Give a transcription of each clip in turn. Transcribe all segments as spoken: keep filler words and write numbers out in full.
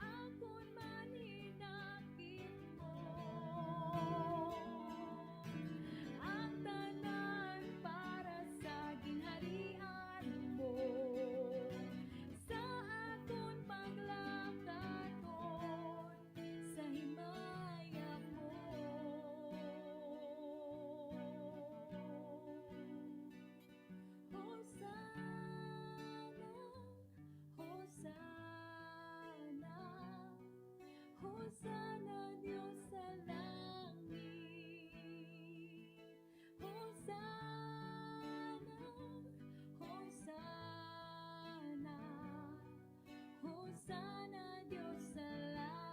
Akon man hinakit mo ang tanan para sa ginharian mo, sa akon paglakat kon sa himaya mo. Hosanna, Hosanna, Hosanna, Dios sa langit. Hosanna, Hosanna, Hosanna, Dios sa langit.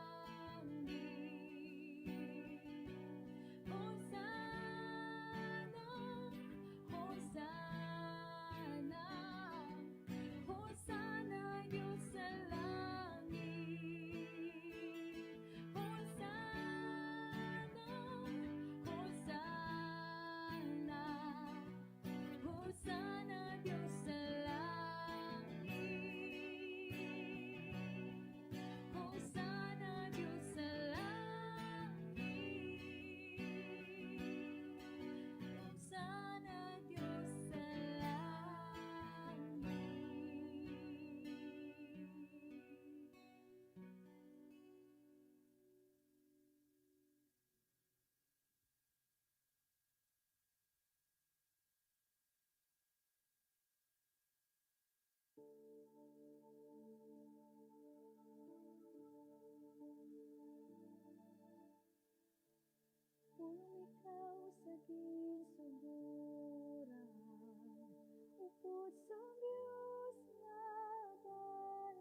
Hosanna, Hosanna, Hosanna, Dios sa langit. Hosanna, Hosanna, Hosanna, Dios sa langit. Hosanna, Dios sa langit. Hosanna, Dios sa langit. Pulong ikaw sa ginsugoran, upod sang Dios nga balaan.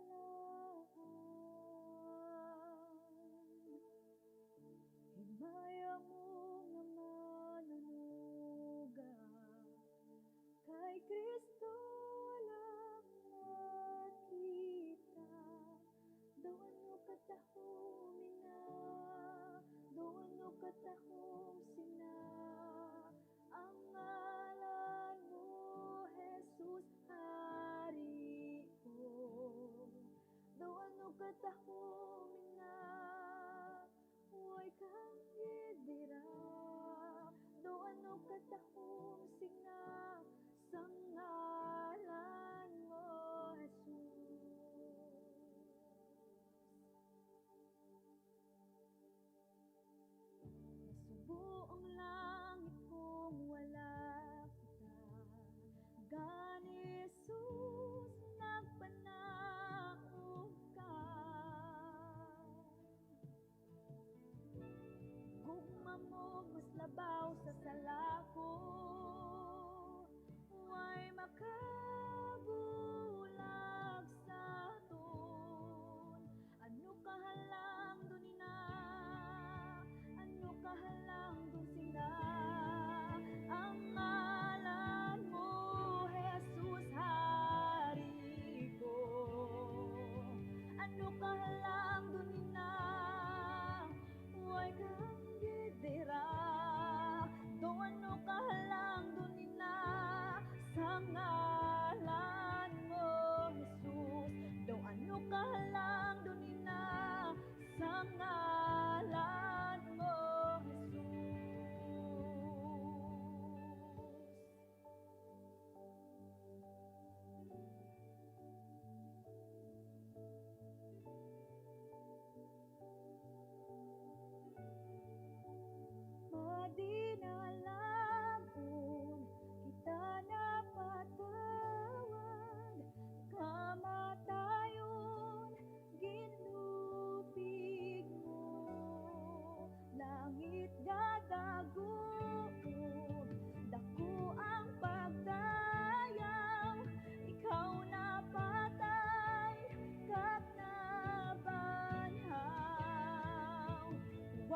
Himaya mo nga manunuga, kay Cristo lang na kita. Daw ano katahom ina, daw ano katahom sina, ang ngalan mo, Jesus, Hari ko. Daw ano katahom ina, way kang gid dira. Daw ano katahom sina, sa ngalan mo, Jesus. Nasubo ang langit kung wala kita. Gani, Jesus, nagpanaog ka. Gugma mo mas labaw sa sala ko. Way makabulag sa aton. Ano kahalangdon ina? Ano kahalangdon sina? Ang ngalan mo, Jesus, Hari ko. Ano kahalangdon ina? Way kang gid dira. Daw ano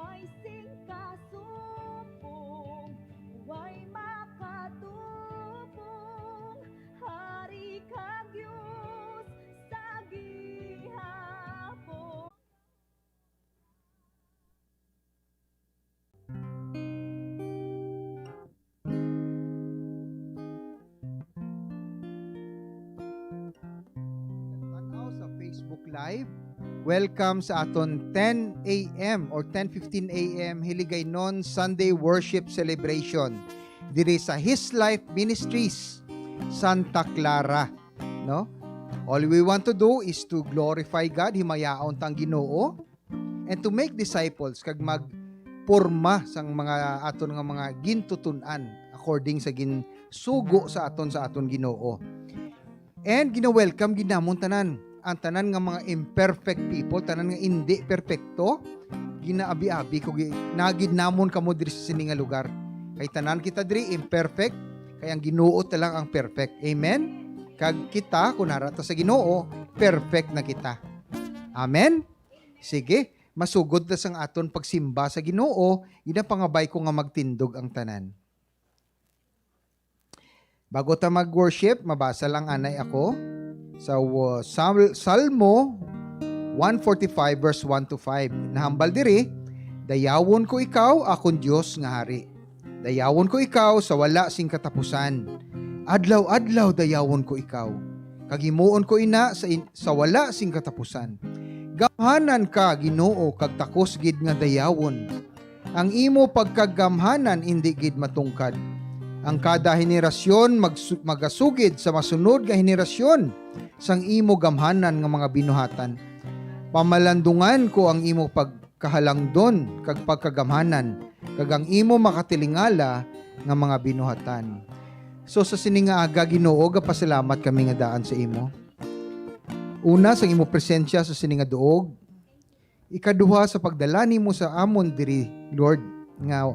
Way sing kasumpong, way makatupong, Hari kag Dios sa gihapon. Tan-aw sa Facebook Live. Welcome sa aton ten a m or ten fifteen a m Hiligaynon Sunday Worship Celebration diri sa His Life Ministries, Santa Clara, no? All we want to do is to glorify God, himayaon ta ang Ginoo, and to make disciples, kag magporma sang mga aton nga mga gintuton-an according sa ginsugo sa aton sa aton Ginoo. And gina-welcome gid namon tanan. Ang tanan nga mga imperfect people, tanan nga indi perpekto, ginaabi-abi ko gi-, nagid namon kamo diri sa sini nga lugar. Kay tanan kita diri imperfect, kay ang Ginoo ta lang ang perfect. Amen? Kag kita, kun ara ta sa Ginoo, perfect na kita. Amen? Sige, masugod na sang aton pagsimba sa Ginoo, ginapangabay ko nga magtindog ang tanan. Bago ta mag-worship, mabasa lang anay ako sa, uh, Sal-, Salmo one forty-five, verse one to five. Nahambal diri, "Dayawon ko ikaw, akon Dios nga Hari. Dayawon ko ikaw sa wala sing katapusan. Adlaw-adlaw dayawon ko ikaw, kag himuon ko ina sa in-, sa wala sing katapusan. Gamhanan ka, Ginoo, kag takos gid nga dayawon. Ang imo pagkagamhanan indi gid matungkad. Ang kada henerasyon magsu-, magasugid sa masunod nga henerasyon sang imo gamhanan nga mga binuhatan. Pamalandungan ko ang imo pagkahalangdon kag pagkagamhanan, kag ang imo makatilingala nga mga binuhatan." So, sa sini nga aga, Ginoo, gapasalamat kami nga daan sa imo. Una, sa imo presensya sa sini nga duog. Ikaduha, sa pagdala nimo sa amon diri, Lord, nga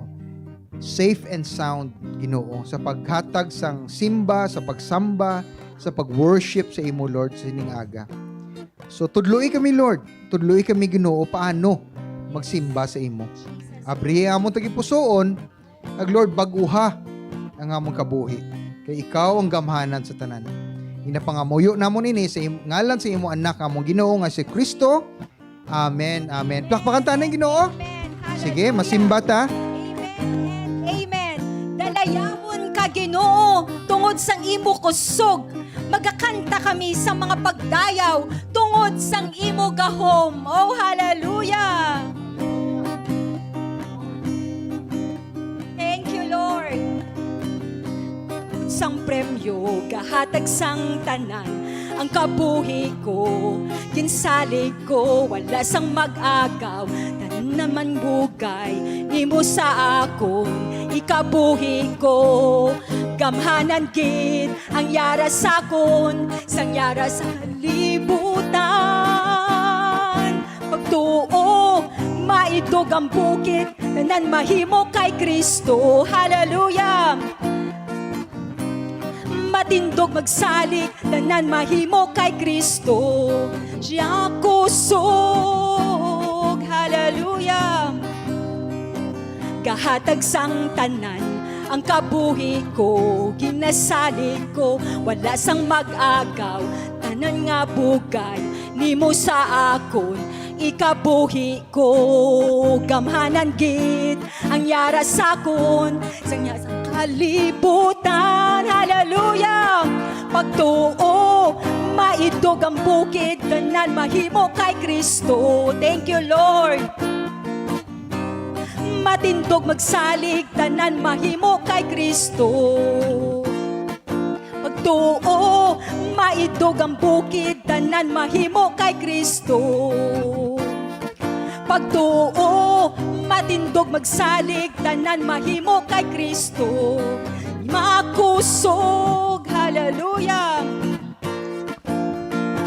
safe and sound, Ginoo, sa paghatag sang simba, sa pagsamba, sa pag-worship sa imo, Lord, sa sining aga. So, tudloi kami, Lord. Tudloi kami, Ginoo, paano magsimba sa imo. Abrihi amon tagipusoon, kag, Lord, bag-uha ang amon kabuhi. Kay ikaw ang gamhanan sa tanan. Ginapangamuyo namon ini sa im-, ngalan sa imo Anak, among Ginoo nga si Kristo. Amen, amen. Plakpakan ta ang Ginoo. Amen. Sige, hallelujah. Masimba ta. Amen. Amen. Dalayawon ka, Ginoo, tungod sang imo kusog. Magakanta kami sa mga pagdayaw tungod sang imo gahom. Oh, hallelujah. Thank you, Lord. Sang premyo gahatag sang tanan, ang kabuhi ko ginsalig ko, wala sang mag-agaw, tanan man bugay nimo sa akon ikabuhi ko. Gamhanan gid ang yara sa akon, sang yara sa kalibutan. Pagtuo, maidog ang bukid, tanan mahimo kay Kristo. Hallelujah! Matindog magsalig, tanan mahimo kay Kristo. Siya kusog. Hallelujah! Gahatag sang tanan, ang kabuhi ko ginasalig ko, wala sang mag-agaw, tanan nga bugay nimo sa akon ikabuhi ko. Gamhanan gid ang yara sa akon, sang ya-, sang kalibutan. Hallelujah! Pagtuo, maidog ang bukid, tanan mahimo kay Kristo. Thank you, Lord. Matindog magsalig, tanan mahimo kay Kristo. Pagtuo, maidog ang bukid, tanan mahimo kay Kristo. Pagtuo, matindog magsalig, tanan mahimo kay Kristo. Makusog, hallelujah.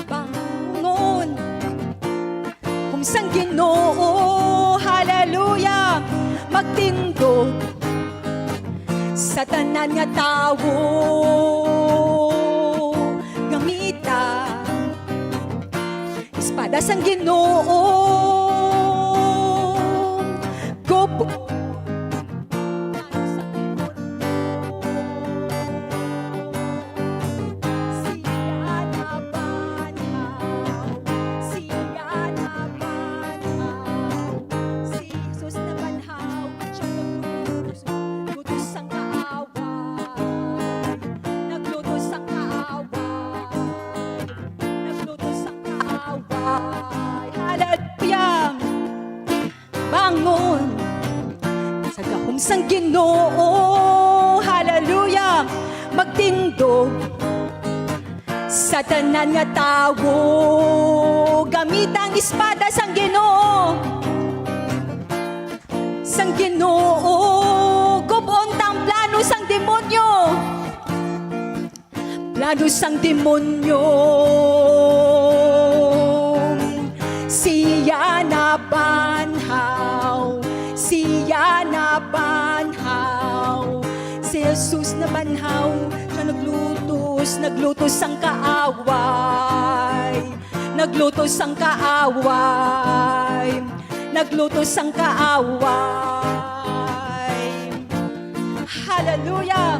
Bangon. Kung sang Ginoo, hallelujah, magtindog sa tanan nga tawo. Gamita espada sang Ginoo, Ngon sa gahom sang Ginoo, hallelujah, magtindog sa tanan nga tawo. Gamita ang espada sang Ginoo, sang Ginoo. Gub-on ta ang plano sang demonyo. Plano sang demonyo, siya nabanhaw, siya nabanhaw. Si Jesus nabanhaw, siya naglutos, naglutos sang kaaway, naglutos sang kaaway, naglutos sang kaaway. Hallelujah!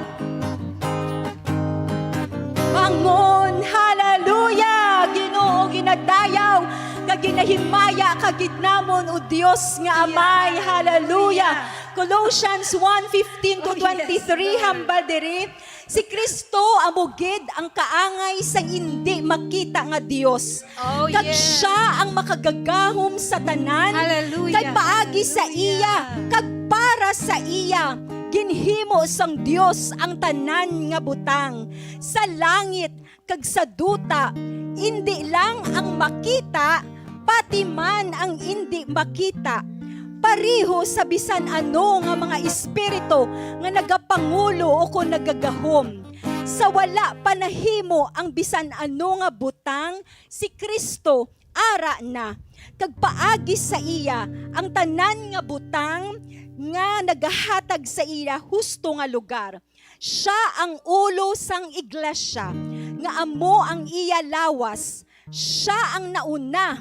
Bangon, hallelujah! Ginoo, ginadayaw kag ginahimaya ka gid namon, O Dios nga Amay. Yes. Hallelujah! Hallelujah. Colossians one fifteen to twenty-three, oh, yes, hambal diri, si Cristo amo gid ang kaangay sang indi makita nga Dios. Oh, kag yes, siya ang makagagahom sa tanan, hallelujah, kag paagi sa, hallelujah, iya, kag para sa iya, ginhimo sang Dios ang tanan nga butang sa langit kag sa duta, indi lang ang makita, pati man ang indi makita, pareho sa bisan ano nga mga espiritu nga nagapangulo ukon nagagahom. Sa wala pa nahimo ang bisan ano nga butang, si Cristo ara na, kag paagi sa iya ang tanan nga butang nga nagahatag sa iya husto nga lugar. Sia ang ulo sang iglesia, nga amo ang iya lawas. Sia ang nauna,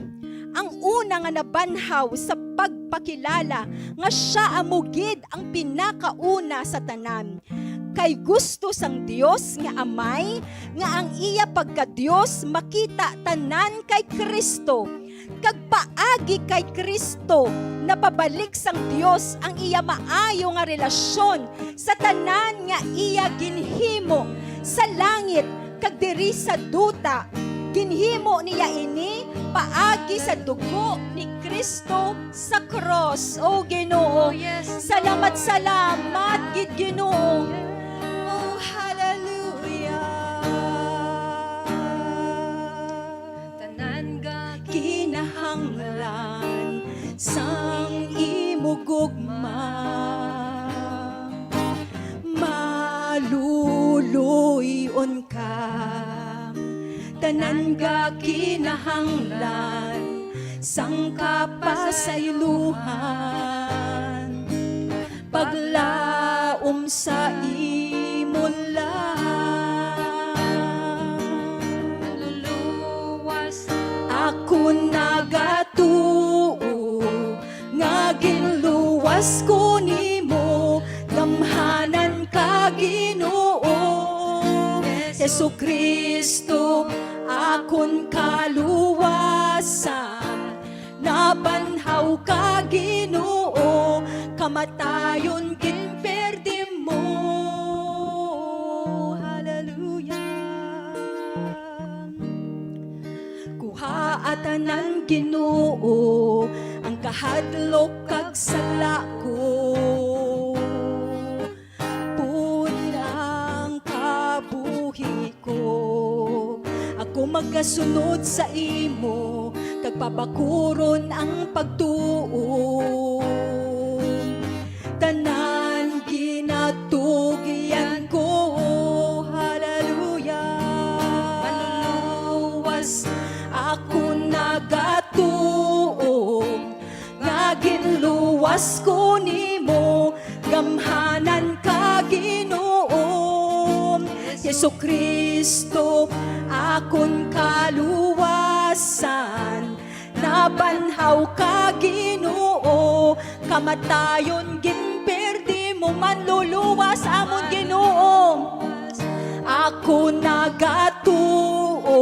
ang una nga nabanhaw sa pagpakilala nga sia amo gid ang pinakauna sa tanan. Kay gusto sang Dios nga Amay nga ang iya pagka-Dios makita tanan kay Cristo, kag paagi kay Cristo napabalik sang Dios ang iya maayo nga relasyon sa tanan nga iya ginhimo sa langit kag diri sa duta. Ginhimo niya ini paagi sa dugo ni Cristo sa krus. O Ginoo, oh, yes, salamat, Lord, salamat gid, Ginoo. Oh, hallelujah. Tanan nga kinahanglan sang imo gugma, maluluy-on ka. Tanan nga kinahanglan sang kapasaylohan, paglaom sa imo lang. Manluluwas. Ako nagatuo nga ginluwas ko nimo, gamhanan ka, Ginoo. Jesu-Cristo, akon kaluwasan, nabanhaw ka, Ginoo, kamatayon ginperdi mo. Hallelujah. Kuhaa tanan, Ginoo, ang kahadlok kag sala ko. Pun ang kabuhi ko, ako magasunod sa imo, kag pabakuron ang pagtuo. Tanan ginatugyan ko, hallelujah. Manluluwas. Ako nagatuo nga ginluwas ko nimo, gamhanan ka, Ginoo. Jesu-Cristo, akon kaluwasan, nabanhaw ka, Ginoo, kamatayon ginperdi mo, manluluwas amon Ginoo. Ako nagatuo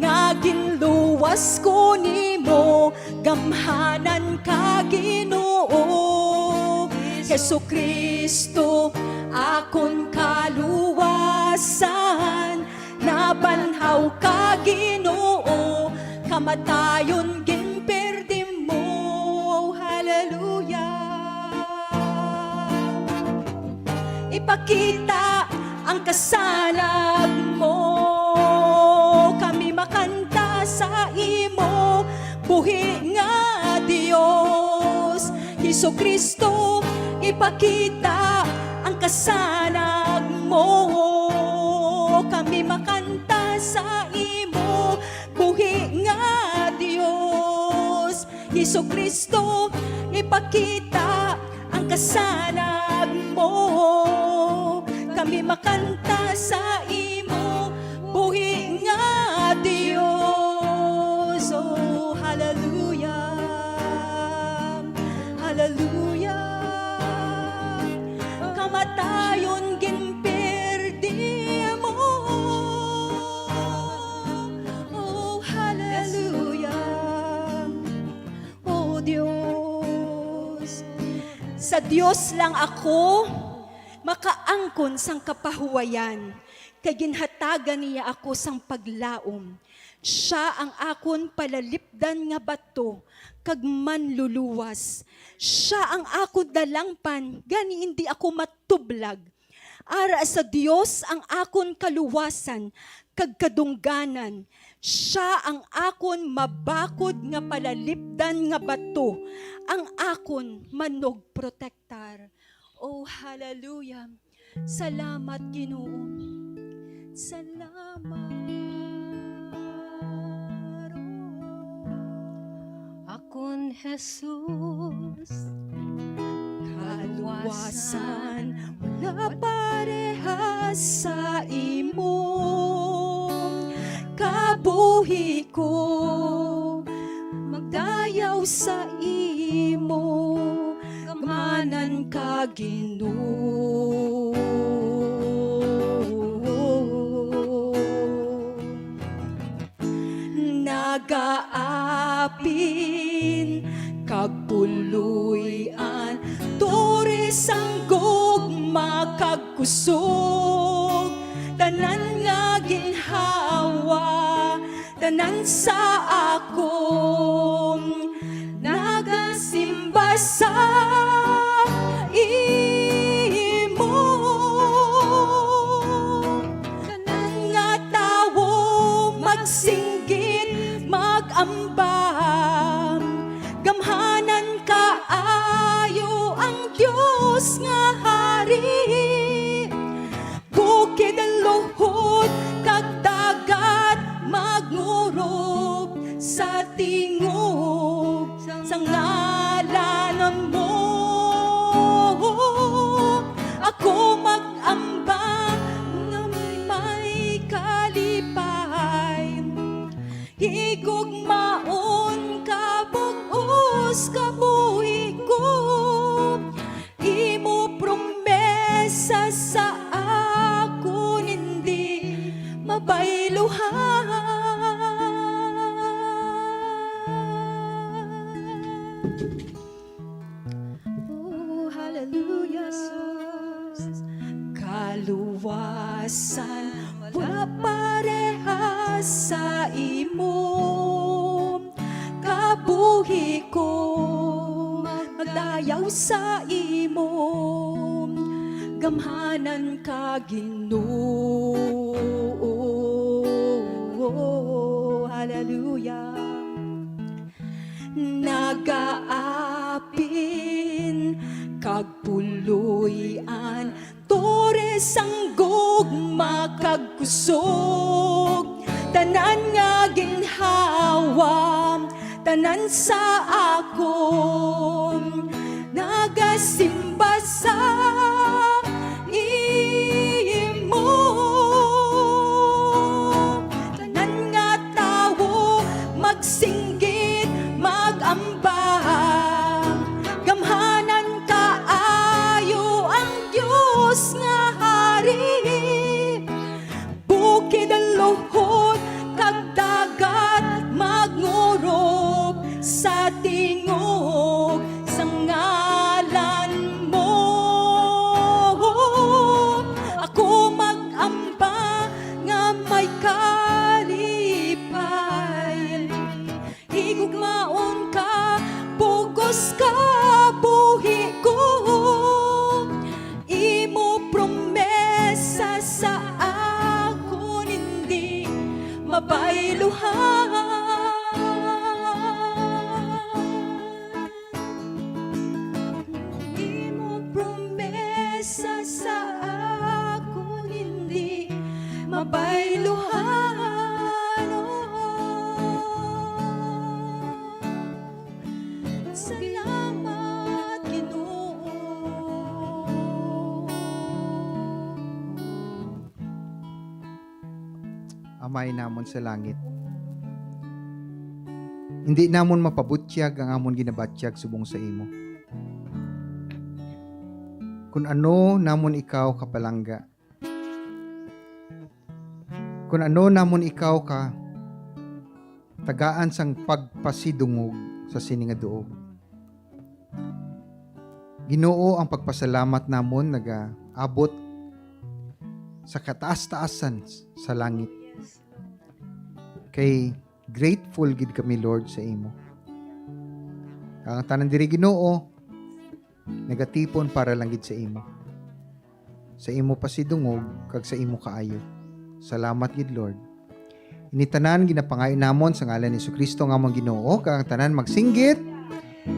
nga ginluwas ko nimo, gamhanan ka, Ginoo. Jesu-Cristo, akon kaluwasan, nabanhaw ka, Ginoo, kamatayon ginperdi mo. Hallelujah. Pakita ang kasanag mo. Kami makanta sa imo buhi nga Dios. Jesu-Cristo, ipakita ang kasanag mo. Kami makanta sa imo buhi nga Dios. Jesu-Cristo, ipakita ang kasanag mo. Kami makanta sa imo buhi nga Dios. Oh, hallelujah. Hallelujah. Kamatayon ginpirdi mo. Oh, hallelujah. Oh, Dios. Sa Dios lang ako makaangkon sang kapahuwayan, kay ginhatagan niya ako sang paglaom. Sia ang akon palalipdan nga bato kag manluluwas. Sia ang akon dalangpan, gani indi ako matublag. Ara sa Dios ang akon kaluwasan kag kadungganan. Sia ang akon mabakod nga palalipdan nga bato, ang akon manugprotektar. Oh, hallelujah. Salamat, Ginoo. Salamat. Akon Jesus, kaluwasan wala parehas sa imo. Kabuhi ko magdayaw sa imo, gamhanan ka, Ginoo. Nagaapin kag puloy-an, tore sang gugma kag kusog, tanan nga ginhawa, tanan sa akon nagasimba sa imo. Tanan nga tawo magsinggit, mag-amba, gamhanan kaayo ang Dios nga Hari. Bukid, luhod, kag dagat magngurop sa tingog sa ngalan mo. Ako mag-amba nga may kalipay. Higugmaon ka, bug-os ka buhi ko. Imo promesa sa akon hindi mabayluhan. Oh, hallelujah, Jesus. Kaluwasan wala parehas sa imo. Kabuhi ko magdayaw sa imo. Gamhanan ka, Ginoo. Hallelujah. Nagaapin kag puloy-an, tore sang gugma kag kusog, tanan nga ginhawa, tanan sa akon nagasimba sa imo. Tanan nga tawo magsinggit, mag-amba, gamhanan kaayo ang Dios nga Hari. Bukid, luhod, kag dagat magngurop sa tingog sa ngalan Amay namon sa langit, hindi namon mapabutyag ang amon ginabatyag subong sa imo. Kun ano namon ikaw kapalangga, kun ano namon ikaw ka tagaan sang pagpasidungog sa sini nga duog. Ginoo, ang pagpasalamat namon nagaabot sa kataas-taasan sa langit. Kay grateful gid kami, Lord, sa imo. Ang tanan diri, Ginoo, nagatipon para lang gid sa imo. Sa imo pasidungog kag sa imo kaayo. Salamat gid, Lord. Ini tanan ginapangayo namon sa ngalan ni Jesu-Cristo nga among Ginoo, kag ang tanan magsinggit,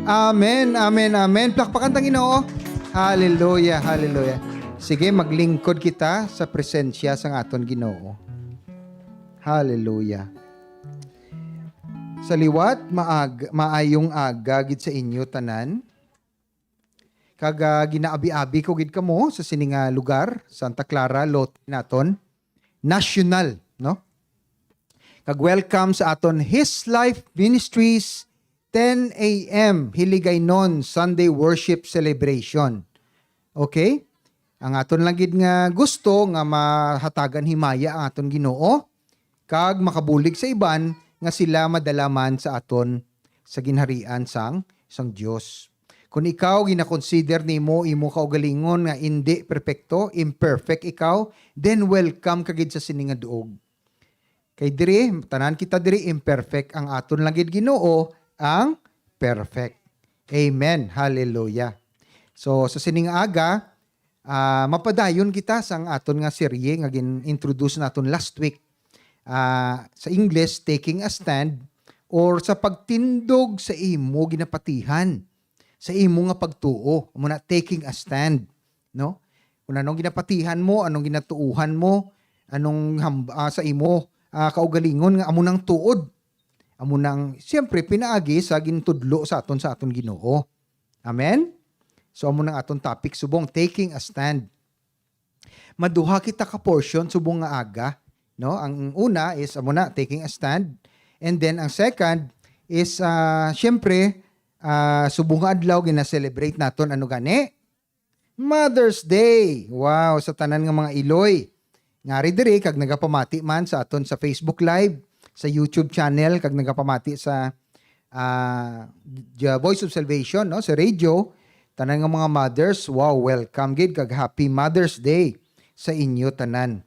"Amen, amen, amen." Plakpakan tang Ginoo. Hallelujah, hallelujah. Sige, maglingkod kita sa presensya sang aton Ginoo. Hallelujah. Sa liwat, maag-, maayong aga gid sa inyo tanan. Kag, ah, ginaabi-abi ko gid kamo sa sini nga lugar, Santa Clara, Lote naton, national, no? Kag welcome sa aton His Life Ministries ten a m Hiligaynon Sunday Worship Celebration. Okay? Ang aton lang gid nga gusto nga mahatagan himaya ang aton Ginoo, kag makabulig sa iban nga sila madala man sa aton sa ginharian sang, sang Dios. Kun ikaw ginakonsider nimo imo kaugalingon nga indi perpekto, imperfect ikaw, then welcome ka gid sa sini nga duog. Kay diri, tanan kita diri imperfect, ang aton lang gid Ginoo ang perfect. Amen. Hallelujah. So, sa sining aga, ah, mapadayon kita sang aton nga serye nga gin-introduce naton last week. Ah, sa English, taking a stand, or sa pagtindog sa imo ginapatihan, sa imo nga pagtuo, amo na, taking a stand, no? Kung anong ginapatihan mo, anong ginatuuhan mo, anong ham-, ah, sa imo, ah, kaugalingon nga amo nang tuod. Amo nang, siyempre, pinaagi sa gintudlo sa aton, sa aton Ginoo. Amen? So, amo nang aton topic subong, taking a stand. Maduha kita ka portion subong nga aga, no? Ang una is, amo na, taking a stand. And then, ang second is, ah, siyempre, ah, subong nga adlaw, gina-celebrate naton, ano gani? Mother's Day! Wow, sa tanan nga mga iloy. Ngari diri, kag nagapamati man sa aton sa Facebook Live, sa YouTube channel, kag nagapamati sa, ah, The Voice of Salvation, no, sa radio, tanan nga mga mothers, wow, welcome gid, kag happy Mother's Day sa inyo tanan.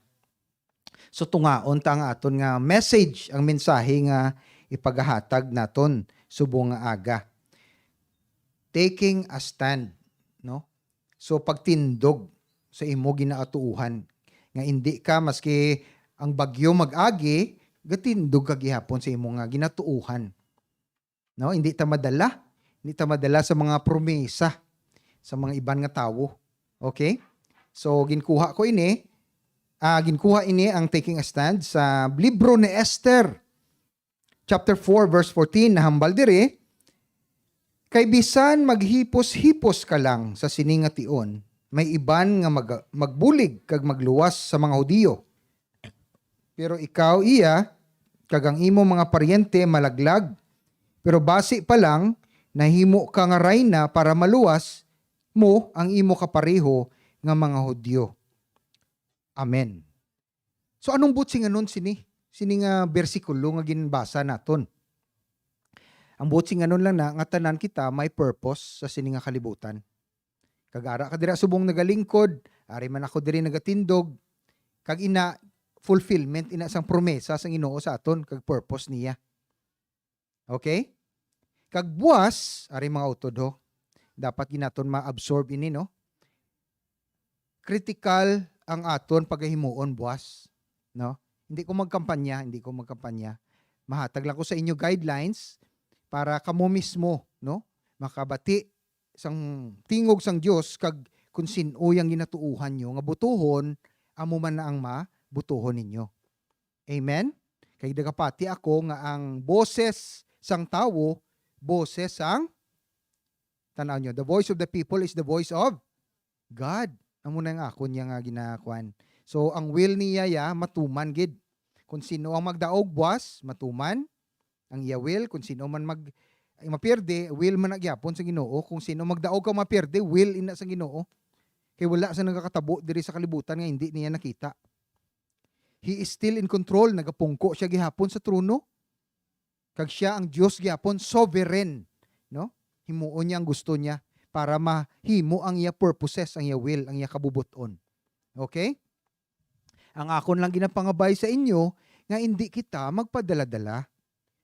So, tungaon ta ang aton nga message, ang mensahe nga ipagahatag naton subong nga aga. Taking a stand, no? So, pagtindog sa imo ginatuuhan, nga indi ka, maski ang bagyo mag-agi, gatindog ka gihapon sa imo nga ginatuuhan. No? Hindi ta madala, hindi ta madala sa mga promesa sa mga iban nga tawo. Okay? So, ginkuha ko ini, ah, ginkuha ini ang taking a stand sa libro ni Esther, chapter four, verse fourteen, nahambal diri, "Kay bisan maghipos-hipos ka lang sa sini nga tion, may iban nga mag-, magbulig kag magluwas sa mga Hudiyo. Pero ikaw, iya, kag ang imo mga paryente malaglag, pero basi pa lang nahimo ka nga rayna para maluwas mo ang imo kapareho nga mga Hudiyo." Amen. So, anong buot singanon sini? Sini nga bersikulo nga ginbasa naton. Ang buot singanon lang na nga tanan kita may purpose sa sini nga kalibutan. Kag ara ka dira subong nagalingkod, ari man ako diri nagatindog. Kag ina, fulfillment ina sang promesa sang Ginoo sa aton kag purpose niya. Okay? Kag buwas, ari mga utod ho, dapat gid naton ma-absorb ini, no? Critical ang aton pagahimuon buwas, no? Hindi ko magkampanya, hindi ko magkampanya. Mahatag lang ko sa inyo guidelines para kamo mismo, no, makabati sang tingog sang Dios, kag kung sin-o yang ginatuohan nyo nga butuhon, amo man na ang mabutuhon ninyo. Amen? Kay nagapati ako nga ang boses sang tawo, boses sang, tan-aw nyo, the voice of the people is the voice of God. Amo na ang akon niya nga ginakuan. So, ang will niya ya, matuman gid. Kung sino ang magdaog, buas, matuman ang iya will. Kung sino man mag-, ay, mapierde, will man na gyapon sa Ginoo. Kung sino magdaog ka mapierde, will ina sa Ginoo. Kay wala sa nagakatabo diri sa kalibutan nga hindi niya nakita. He is still in control. Nagapungko siya gihapon sa trono. Kag siya ang Dios gihapon, sovereign, no? Himuon niya ang gusto niya para mahimo ang iya purposes, ang iya will, ang iya kabubuton. Okay? Ang akon lang ginapangabay sa inyo nga indi kita magpadala-dala.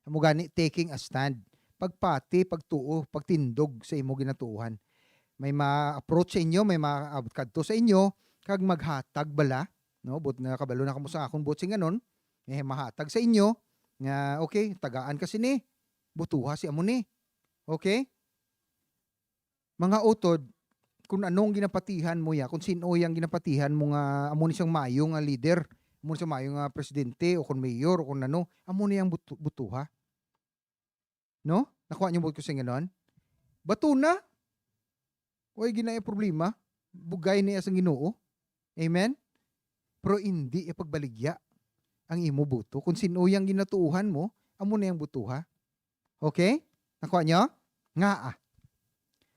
Amo gani, taking a stand. Pagpati, pagtuo, pagtindog sa imo ginatuohan. May ma-approach sa inyo, may maabot kadto sa inyo, kag maghatag bala, no? But nakabalo na kamo sa akon buot singanon, eh, mahatag sa inyo nga, okay, tagaan ka sini, butuha si amo ni. Okay? Mga utod, kung anong ginapatihan mo ya, kung sino yang ginapatihan mo nga amo ni siyang maayo nga leader, amo ni siyang maayo nga presidente, o kung mayor, o kung ano, amo ni ang butu-, butuha. No? Nakuha niyo mo ko sa ganon? Batuna. Way ginaya problema. Bugay niya sa Ginoo. Amen? Pero hindi ipagbaligya ang imo buto. Kung sino yang ginatuuhan mo, amo na yang butuha. Okay? Nakuha niyo? Nga ah.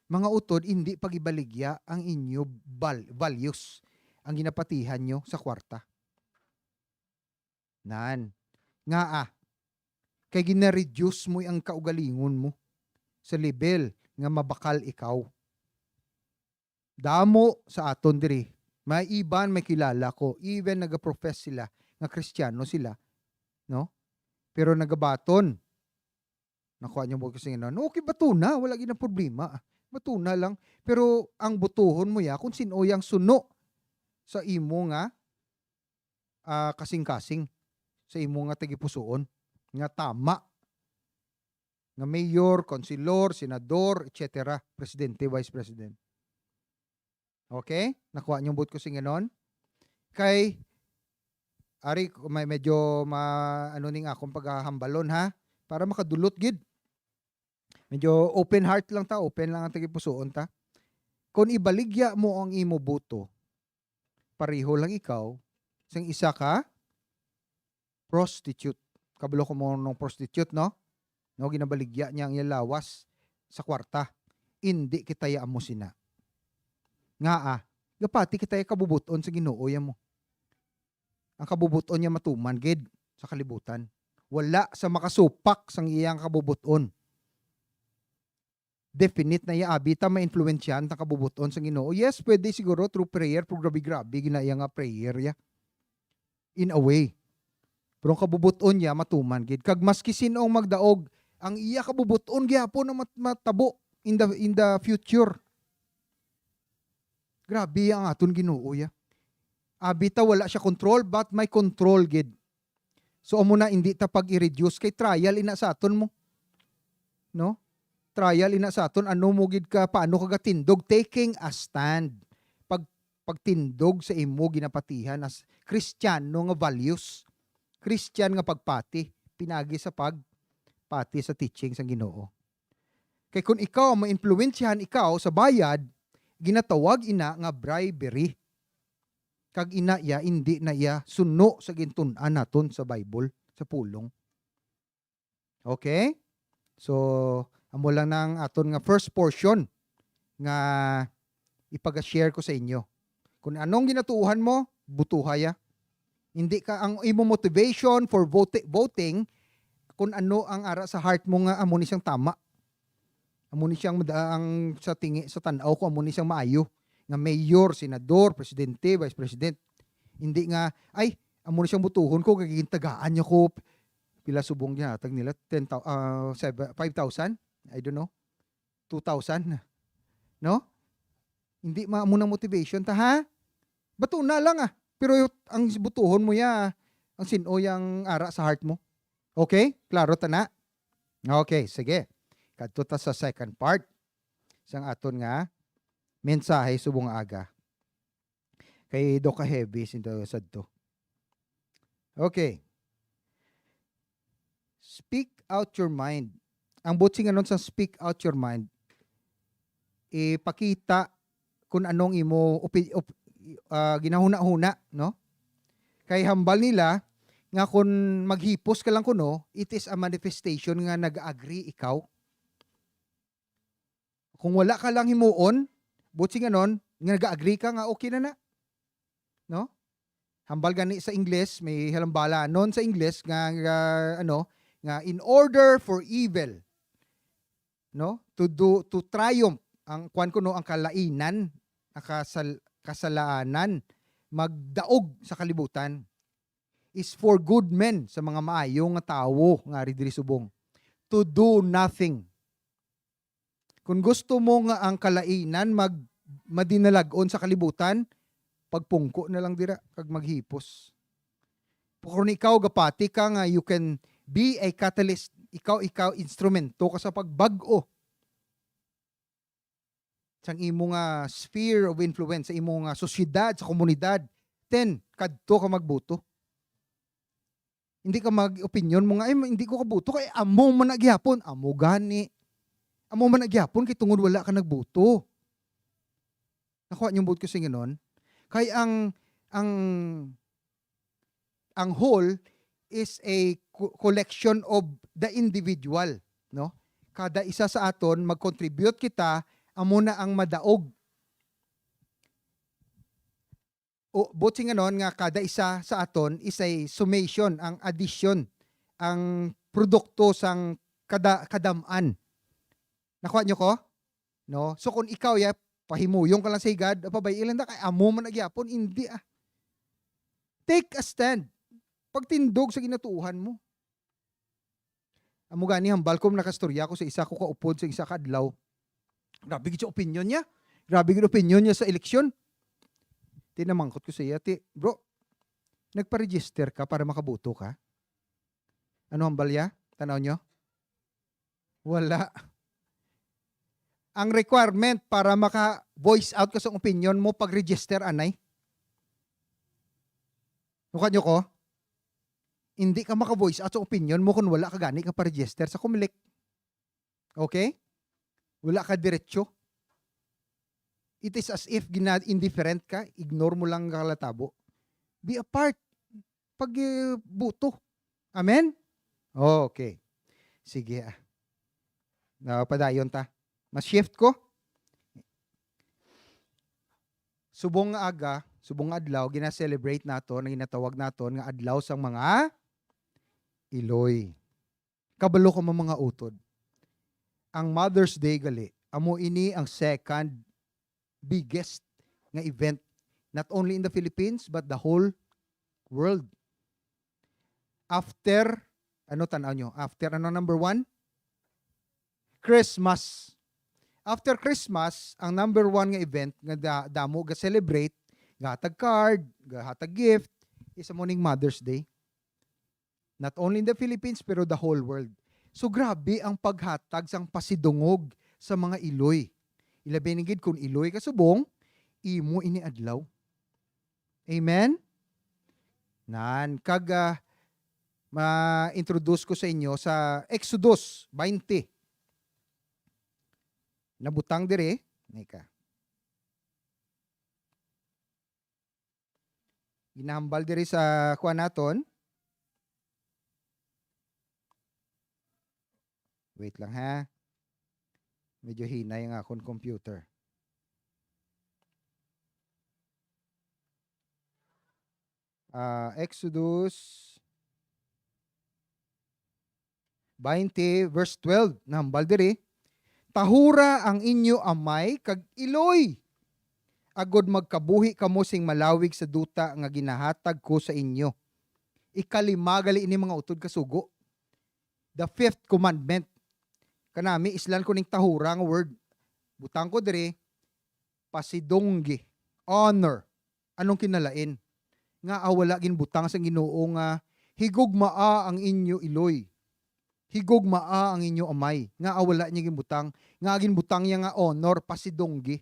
Mga utod, hindi pagibaligya ang inyo val-, values, ang ginapatihan nyo sa kwarta. Nan. Nga ah. Kay gina-reduce mo ang kaugalingon mo sa level nga mabakal ikaw. Damo sa aton diri, may iban, may kilala ko, even nagaprofess sila nga Kristiyano sila, no? Pero nagabaton. Nakuha niyo mo kasi nga, "Okay, batuna, wala gid ang problema. Batuna lang." Pero ang butuhon mo ya kung sino yang suno sa imo nga, ah, kasing-kasing, sa imo nga tagipusuon, nga tama, nga mayor, konsilor, senador, et cetera, presidente, vice president. Okay? Nakuha niyo ang buot ko singanon? Kay, ari, may medyo ma-, ano ning akong paghahambalon, ha? Para makadulot gid. Medyo open heart lang ta, open lang ang tagipusuon ta. Kung ibaligya mo ang imo buto, pareho lang ikaw sang isa ka prostitute. Kabalo ko mo nung prostitute, no? No, ginabaligya niya ang iyang lawas sa kwarta. Indi kita ya amo sina. Nga ah, gapati kita ya kabubuton sa Ginoo ya mo. Ang kabubuton niya matuman gid sa kalibutan. Wala sa makasupak sang iyang kabubuton. Definite na iya, abi ta, maimpluwensyahan ta kabubuton sa Ginoo. Yes, pwede siguro through prayer, pero grabe-grabe gina iya nga prayer ya. In a way. Pero ang kabubuton niya matuman gid. Kag maski sin-o ang magdaog, ang iya kabubuton gihapon ang mat-, matabo in the, in the future. Grabe ang aton Ginoo ya. Abi ta wala siya control, but may control gid. So, amo na, hindi ta pag-i-reduce kay trial ina sa aton mo. No? Trial ina sa aton, ano mo gid ka, paano ka gatindog? Taking a stand. Pag, pagtindog sa imo ginapatihan as Kristiyano nga values. Christian nga pagpati, pinagi sa pagpati sa teaching sa Ginoo. Kay kung ikaw maimpluwensyahan ikaw sa bayad, ginatawag ina nga bribery. Kag ina iya, indi na iya suno sa gintun-an naton sa Bible, sa pulong. Okay? So, amo lang na ang aton nga first portion nga ipaga-share ko sa inyo. Kung anong ginatuohan mo, butuha ya. Hindi ka, ang imo motivation for voti-, voting, kung ano ang ara sa heart mo nga amo ni siyang tama. Amo ni siyang mada-, ang sa tingi, sa tan-aw ko, amo ni siyang maayo. Nga mayor, senador, presidente, vice president. Hindi nga, "Ay, amo ni siyang butuhon ko, kay gintagaan niya ko." Pila subong ginhatag nila? Ten thou-, ah, seven, five thousand? I don't know. Two thousand? No? Hindi ma-, amo na motivation ta, ha? Bato na lang, ah. Pero yung, ang butuhon mo ya, ang sin-o yang ara sa heart mo. Okay? Klaro ta na? Okay, sige. Kadto ta sa second part sang aton nga mensahe subong aga. Kay do ka heavy sinto sadto. Okay. Speak out your mind. Ang buot singanon sa speak out your mind, ipakita kung anong imo opi-, op-, ah, ginahuna-huna, no? Kay hambal nila, nga kon maghipos ka lang kuno, it is a manifestation nga nag-agree ikaw. Kung wala ka lang himuon, buot silingon, nga nag-agree ka nga okay na na. No? Hambal gani sa Ingles, may halambalanon sa Ingles nga, nga, ano, nga in order for evil, no, to do, to triumph ang, kuwan ko, no, ang kalainan, ang kasal-, kasalanan, magdaog sa kalibutan, is for good men, sa mga maayo nga tawo nga ari diri subong, to do nothing. Kung gusto mo nga ang kalainan mag-, madinalag-on sa kalibutan, pagpungko na lang dira kag maghipos. Pero kung ikaw gapati ka nga you can be a catalyst, ikaw, ikaw instrumento ka sa pagbag-o sang imo nga sphere of influence, sa imo nga sosyedad, sa komunidad, then kadto ka magboto. Hindi ka mag-opinyon mo nga, "Ay, hindi ko kaboto kay amo man na gihapon." Amo gani. Amo man na gihapon kay tungod wala ka nagboto. Nakuha niyo ang buot ko silingon? Kay ang, ang, ang whole is a co-, collection of the individual, no? Kada isa sa aton mag-contribute kita, amo na ang madaog. O, buot silingon nga kada isa sa aton is a summation, ang addition, ang produkto sang kada-, kadam-an. Nakuha niyo ko? No? So, kung ikaw, ya, pahimuyong ka lang sa higad, pabay-i lang na, kay amo man na gihapon, hindi, ah. Take a stand. Pagtindog sa ginatuohan mo. Amo gani, hambal ko, nakastorya ko sa isa ko kaupod sa isa ka adlaw. Grabe gid sa opinion niya. Grabe gid opinion niya sa eleksyon. Tinamangkot ko sa iya, "Ti, bro, nagpa-register ka para makaboto ka?" Ano hambal niya? Tanaw niyo? Wala. Ang requirement para maka-voice out ka sa opinion mo, pag-register, anay. Nakuha niyo ko? Hindi ka maka-voice out sa opinion mo kung wala ka gani ka pa-register sa Comelec. Okay? Wala ka diretsyo. It is as if gina-, indifferent ka, ignore mo lang ang kalatabo. Be a part. Pag, eh, boto. Amen? Okay. Sige, ah. Na, padayon ta. Mas shift ko. Subong nga aga, subong nga adlaw, gina-celebrate naton, ang ginatawag naton nga adlaw sang mga iloy. Kabalo ka mo, mga utod. Ang Mother's Day gali, amo ini ang second biggest nga event, not only in the Philippines, but the whole world. After, ano, tanaw nyo? After, ano, number one? Christmas. After Christmas, ang number one nga event nga da-, damo ga-celebrate, gahatag card, gahatag gift, is amo ning Mother's Day. Not only in the Philippines, pero the whole world. So, grabe ang paghatag sang pasidungog sa mga iloy. Ilabi na gid kung iloy ka subong, imo ini adlaw. Amen? Nan, kag, ah, ma-introduce ko sa inyo sa Exodus twenty. Nabutang diri, nika. Ginahambal diri sa kuan naton. Wait lang, ha. Medyo hinay ang akon computer. Ah, Exodus twenty, verse twelve, nahambal diri, "Tahura ang inyo amay kag iloy, agod magkabuhi kamo sing malawig sa duta nga ginahatag ko sa inyo." Ikalima gali ini, mga utod, kasugo. The fifth commandment. Kanami, islan ko ning tahura nga word. Butang ko diri, pasidunggi, honor. Anong kinalain? Ngaa wala ginbutang sang Ginoo nga, "Higugmaa ang inyo iloy. Higugmaa ang inyo amay." Ngaa wala niya ginbutang? Ngaa ginbutang niya nga honor, pasidunggi?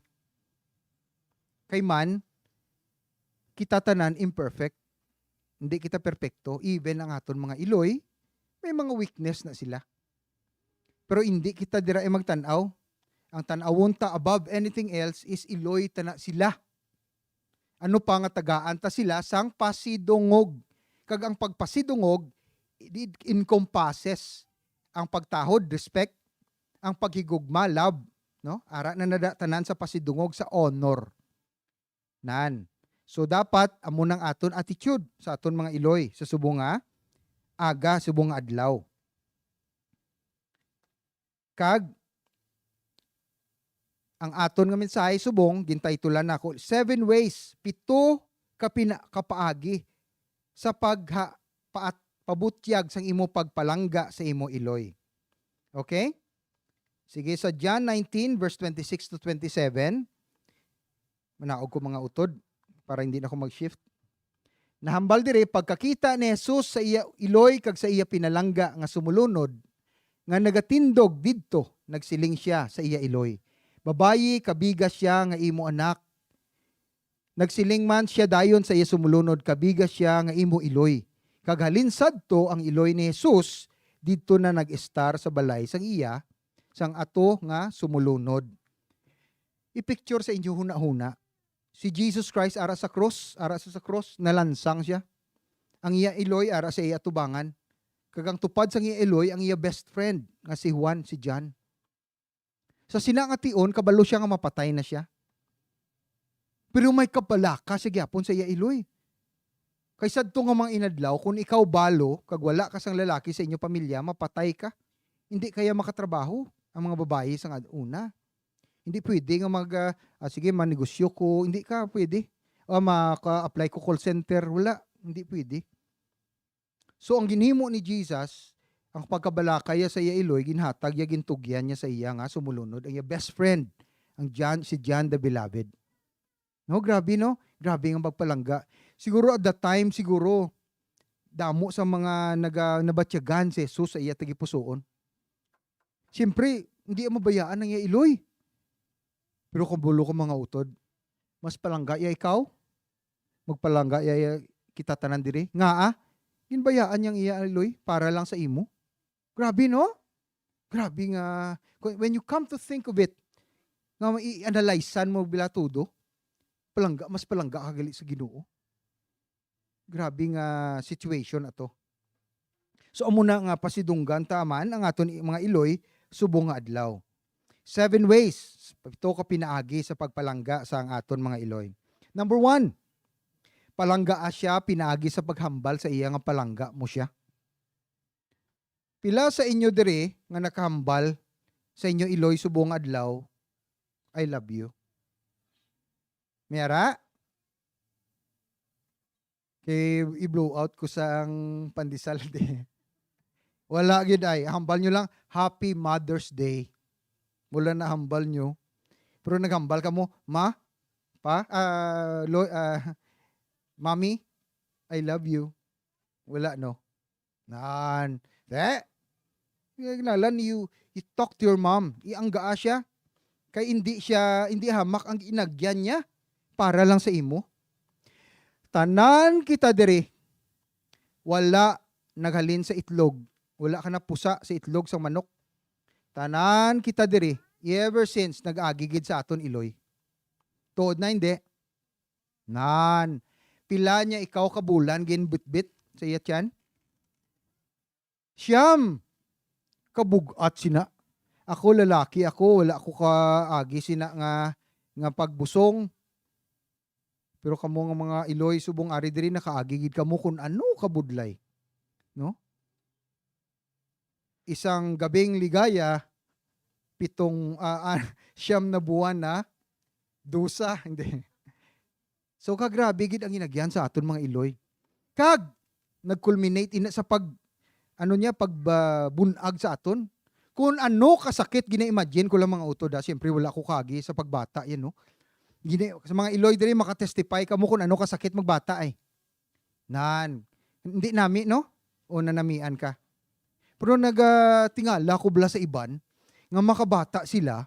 Kay man, kita tanan imperfect. Hindi kita perpekto. Even ang aton mga iloy, may mga weakness na sila. Pero hindi kita dira ay magtan-aw. Ang tan-awon ta above anything else is iloy ta na sila. Ano pa nga tagaan ta sila sang pasidungog. Kag ang pagpasidungog, it encompasses ang pagtahod, respect, ang paghigugma, love, no? Ara na nada tanan sa pasidungog, sa honor. Nan. So, dapat amo nang aton attitude sa aton mga iloy sa subong nga aga, subong nga adlaw. Kag ang aton nga mensahe subong, gintaytulan nako, Seven Ways, pito ka pina-, ka paagi sa pagha-, paat-, pabutyag sang imo pagpalangga sa imo iloy. Okay? Sige, sa John nineteen, verse twenty-six to twenty-seven. Manaog ko, mga utod, para hindi na ko mag-shift. Nahambal diri, pagkakita ni Jesus sa iya iloy kag sa iya pinalangga nga sumulunod, nga nagatindog didto, nagsiling sia sa iya iloy, "Babayi, kabiga sia nga imo anak." Nagsiling man sia dayon sa iya sumulunod, "Kabiga sia nga imo iloy." Kag halin sadto ang iloy ni Jesus, didto na nag-estar sa balay sang iya, sang ato nga sumulunod. I-picture sa inyo hunahuna. Si Jesus Christ ara sa krus, ara sa, sa krus, nalansang sia. Ang iya iloy ara sa iya atubangan. Kag ang tupad sang iya iloy, ang iya best friend nga si Juan, si John. Sa sina nga tion, kabalo sia nga mapatay na sia. Pero may kabalaka sia gyapon sa iya iloy. Kay sadto nga mga inadlaw, kung ikaw balo, kag wala ka sang lalaki sa inyo pamilya, mapatay ka. Hindi kaya makatrabaho ang mga babayi sa nga una. Hindi pwede nga mag, ah, ah, sige, manegosyo ko. Hindi ka pwede. O maka-apply ko call center. Wala. Hindi pwede. So, ang ginhimo ni Jesus, ang pagkabalaka niya sa iya iloy, ginhatag niya, gintugyan niya sa iya nga sumulunod, ang iya best friend, ang John, si John the Beloved. No, grabe, no? Grabe ang pagpalangga. Siguro at that time, siguro, damo sa mga naga-, nabatyagan si Jesus sa iya tagipusoon. Siyempre, hindi mabayaan ang iya iloy. Pero kabalo ka, mga utod, mas palangga ya ikaw, magpalangga ya, ya kita tanan diri. Ngaa? Ginbayaan niyang iya iloy para lang sa imo. Grabe, no? Grabe nga, kung, when you come to think of it, nga i-analyze mo bila todo, palangga, mas palangga ka gali sa Ginoo. Grabe nga situation ato. So, amo na nga pasidunggan ta man ang aton i-, mga iloy subong nga adlaw. Seven ways, pito ka pinaagi sa pagpalangga sa ang aton mga iloy. Number one, palanggaa sia pinaagi sa paghambal sa iya nga palangga mo sia. Pila sa inyo diri nga nakahambal sa inyo iloy subong nga adlaw, "I love you"? May ara? Kay i-blow out ko sa ang pandesal, di. Wala gyud ay. Hambal nyo lang, "Happy Mother's Day." Wala na hambal nyo. Pero naghambal ka mo, "Ma, Pa, ah, lo-, ah, Mommy, I love you." Wala, no? Nan. Eh? Kaya ginalan, you, you talk to your mom. Ianggaa siya. Kay hindi siya, hindi hamak ang inagyan niya para lang sa imo. Tanan kita diri, wala naghalin sa itlog. Wala ka napusa sa itlog sang manok. Tanan kita diri, ever since, nag-agi gid sa aton iloy. Tuod na, hindi? Nan. Pila niya ikaw ka bulan ginbitbit sa iya tiyan? Siyam. Kabug-at sina. Ako, lalaki ako, wala ko kaagi sina nga, nga pagbusong. Pero kamo nga mga iloy, subong ari diri, nakaagi gid kamo kun ano kabudlay. No? Isang gabing ligaya, pitong, ah, ah, siyam na buwan na, dusa, hindi. So, kagrabe gid ang inagyan sa aton mga iloy. Kag, nag-culminate ina sa pag, ano niya, pag, ah, bunag sa aton. Kung ano kasakit, gina-imagine ko lang, mga utod, ha. Siyempre, wala ko kagi sa pagbata, yan, no? Gina-, sa mga iloy diri, makatestify kamo kung ano kasakit magbata, eh. Nan, hindi nami, no? O nanamian ka. Pero nagatingala ko bala sa iban nga makabata sila,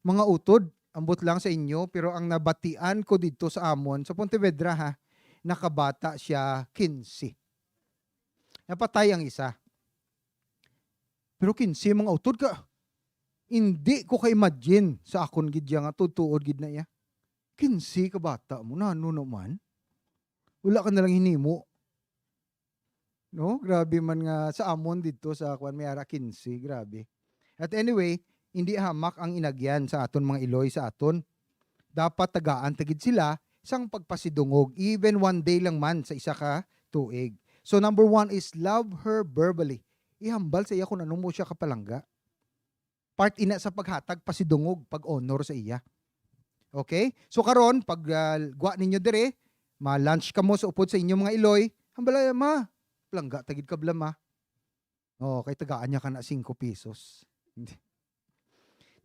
mga utod, ambot lang sa inyo, pero ang nabatian ko didto sa amon, sa Pontevedra, ha, nakabata siya quince. Napatay ang isa. Pero quince, mga utod ka, hindi ko ka-imagine sa akon gid ya nga tuod-tuod gid na iya. Quince ka bata mo, nano naman? Wala ka na lang hinimo. No, grabe man nga sa amon didto sa kuan may ara quince, grabe. At anyway, hindi hamak ang inagyan sa aton mga iloy sa aton. Dapat tagaan ta gid sila sang pagpasidungog, even one day lang man sa isa ka tuig. So number one is love her verbally. Ihambal sa iya kung ano mo siya kapalangga. Part ina sa paghatag pasidungog, pag-honor sa iya. Okay? So karon, pag ah, gwa ninyo dire, ma-lunch kamo sa upod sa inyong mga iloy, hambala, "Ma, palangga ta gid ka bala, ma." Oh, kay tagaan niya ka na singko pesos.